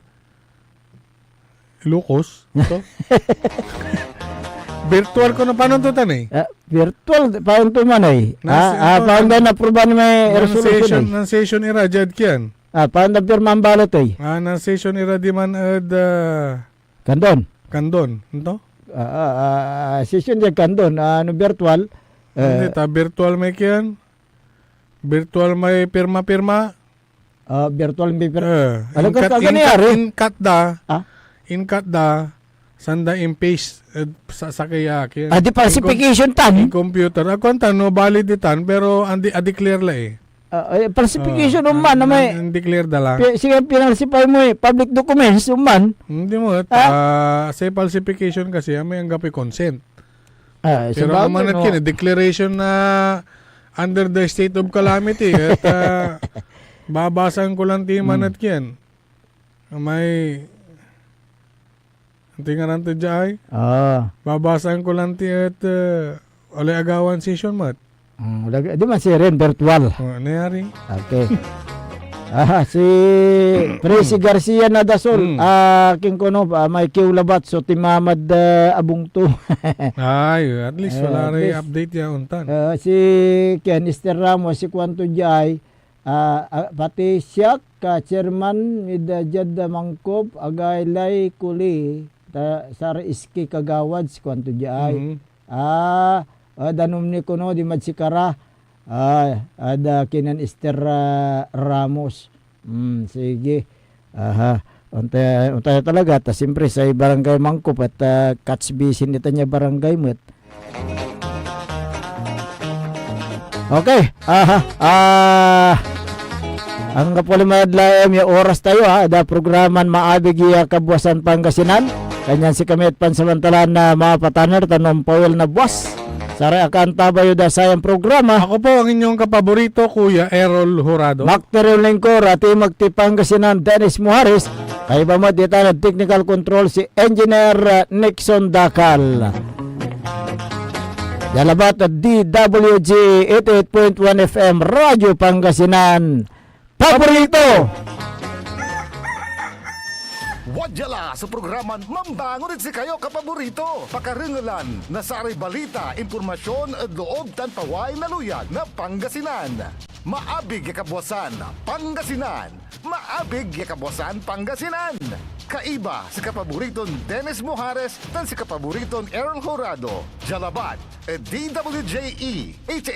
Ilocos, ito? Virtual ko na, paano to, tan, eh? Ah, virtual, paano to man, eh? Nan Ah, si-, ah, ito, paano nan-, na aprubahan may nan resolution, session, eh? Nan session ira, diad kian? Ah, paano na pirma ang ballot, eh? Ah, nan session ira diman ed, ah, Candon. Candon, ito? Ah, ah, ah, session diad Candon, ah, no virtual, Hindi, eh, ta virtual may kian? Virtual may pirma-pirma? Ah, virtual paper. Eh, Ano inkat, ka, ano inkat, nangyari? Inkat da. Ah? Inkat da, sanda in-paste, eh, sa, sa kaya, kaya Ah, di in com-, falsification tan? In computer. Ah, kuwan tan, no, valid itan, pero andi-, a-declare la eh. Ah, eh, falsification Ah, man, na may an-, an-declare da la. Pi-, sige, pinalsify mo eh, public documents, man. Hindi mo, Ah? ah, say falsification kasi, ah, may anggapoy consent. Ah, Pero sabaw, manat no? Kin, declaration na under the state of calamity. At, ah, babasahan ko lang ti Hmm. manat kin. May, anti ngaran to diay? Ah. Babasahan ko lang ti at, ah, walay agawan session met. Hmm, lagi, di man sirin, virtual. Oh, nangyari? Okay. Ah, si Presi Garcia na Dasol, Hmm. ah, kin kono, ah, may kiw labat so timamad, ah, abung to. Ay, at least Eh, wala at ray least, update ya ontan. ah, si Ken Ester Ramos, si kuanto diay, ah, ah, pati siak, ah, chairman, id, ah, diad, ah, Mangkop, Agaylay Kuli, ta, sar iski kagawad, si kuanto diay. Mhm. Ah, ah, danum ni kono dimad sikara. Ah, ada kinen Esther, ah, Ramos. Hmm, sige. Aha. Ontay, ontay talaga, ta siyempre say barangay Mangkop et, ah, catch basin itan ya barangay met. Okay. Aha. Ah, anggapo la may adlaem ya oras tayo, ha, da programan Maabig ya Kabwasan Pangasinan. Kanyan sikami et pansamantalaan na mapataner tan ompawil na buas. Saray akaantabay yo da sayan programa. Ako po ang inyong kapaborito, Kuya Errol Jurado. Makter yon lingkor, ati magti Pangasinan, Dennis Muhares. Kaiba met ditan ed technical control si Engineer, uh, Nixon Dacal. Ya labat ed D W G eighty-eight point one F M Radyo Pangasinan. Paborito! Wadya la so programan mambangon ed sikayo, kapaborito. Pakarengelan na saray balita, impormasyon ed loob tan paway na luyag na Pangasinan. Maabig ya Kabwasan, Pangasinan. Maabig ya Kabwasan, Pangasinan. Kaiba si kapaboriton Dennis Muhares tan si kapaboriton Errol Jurado. Dia labat ed D W J E, eighty-eight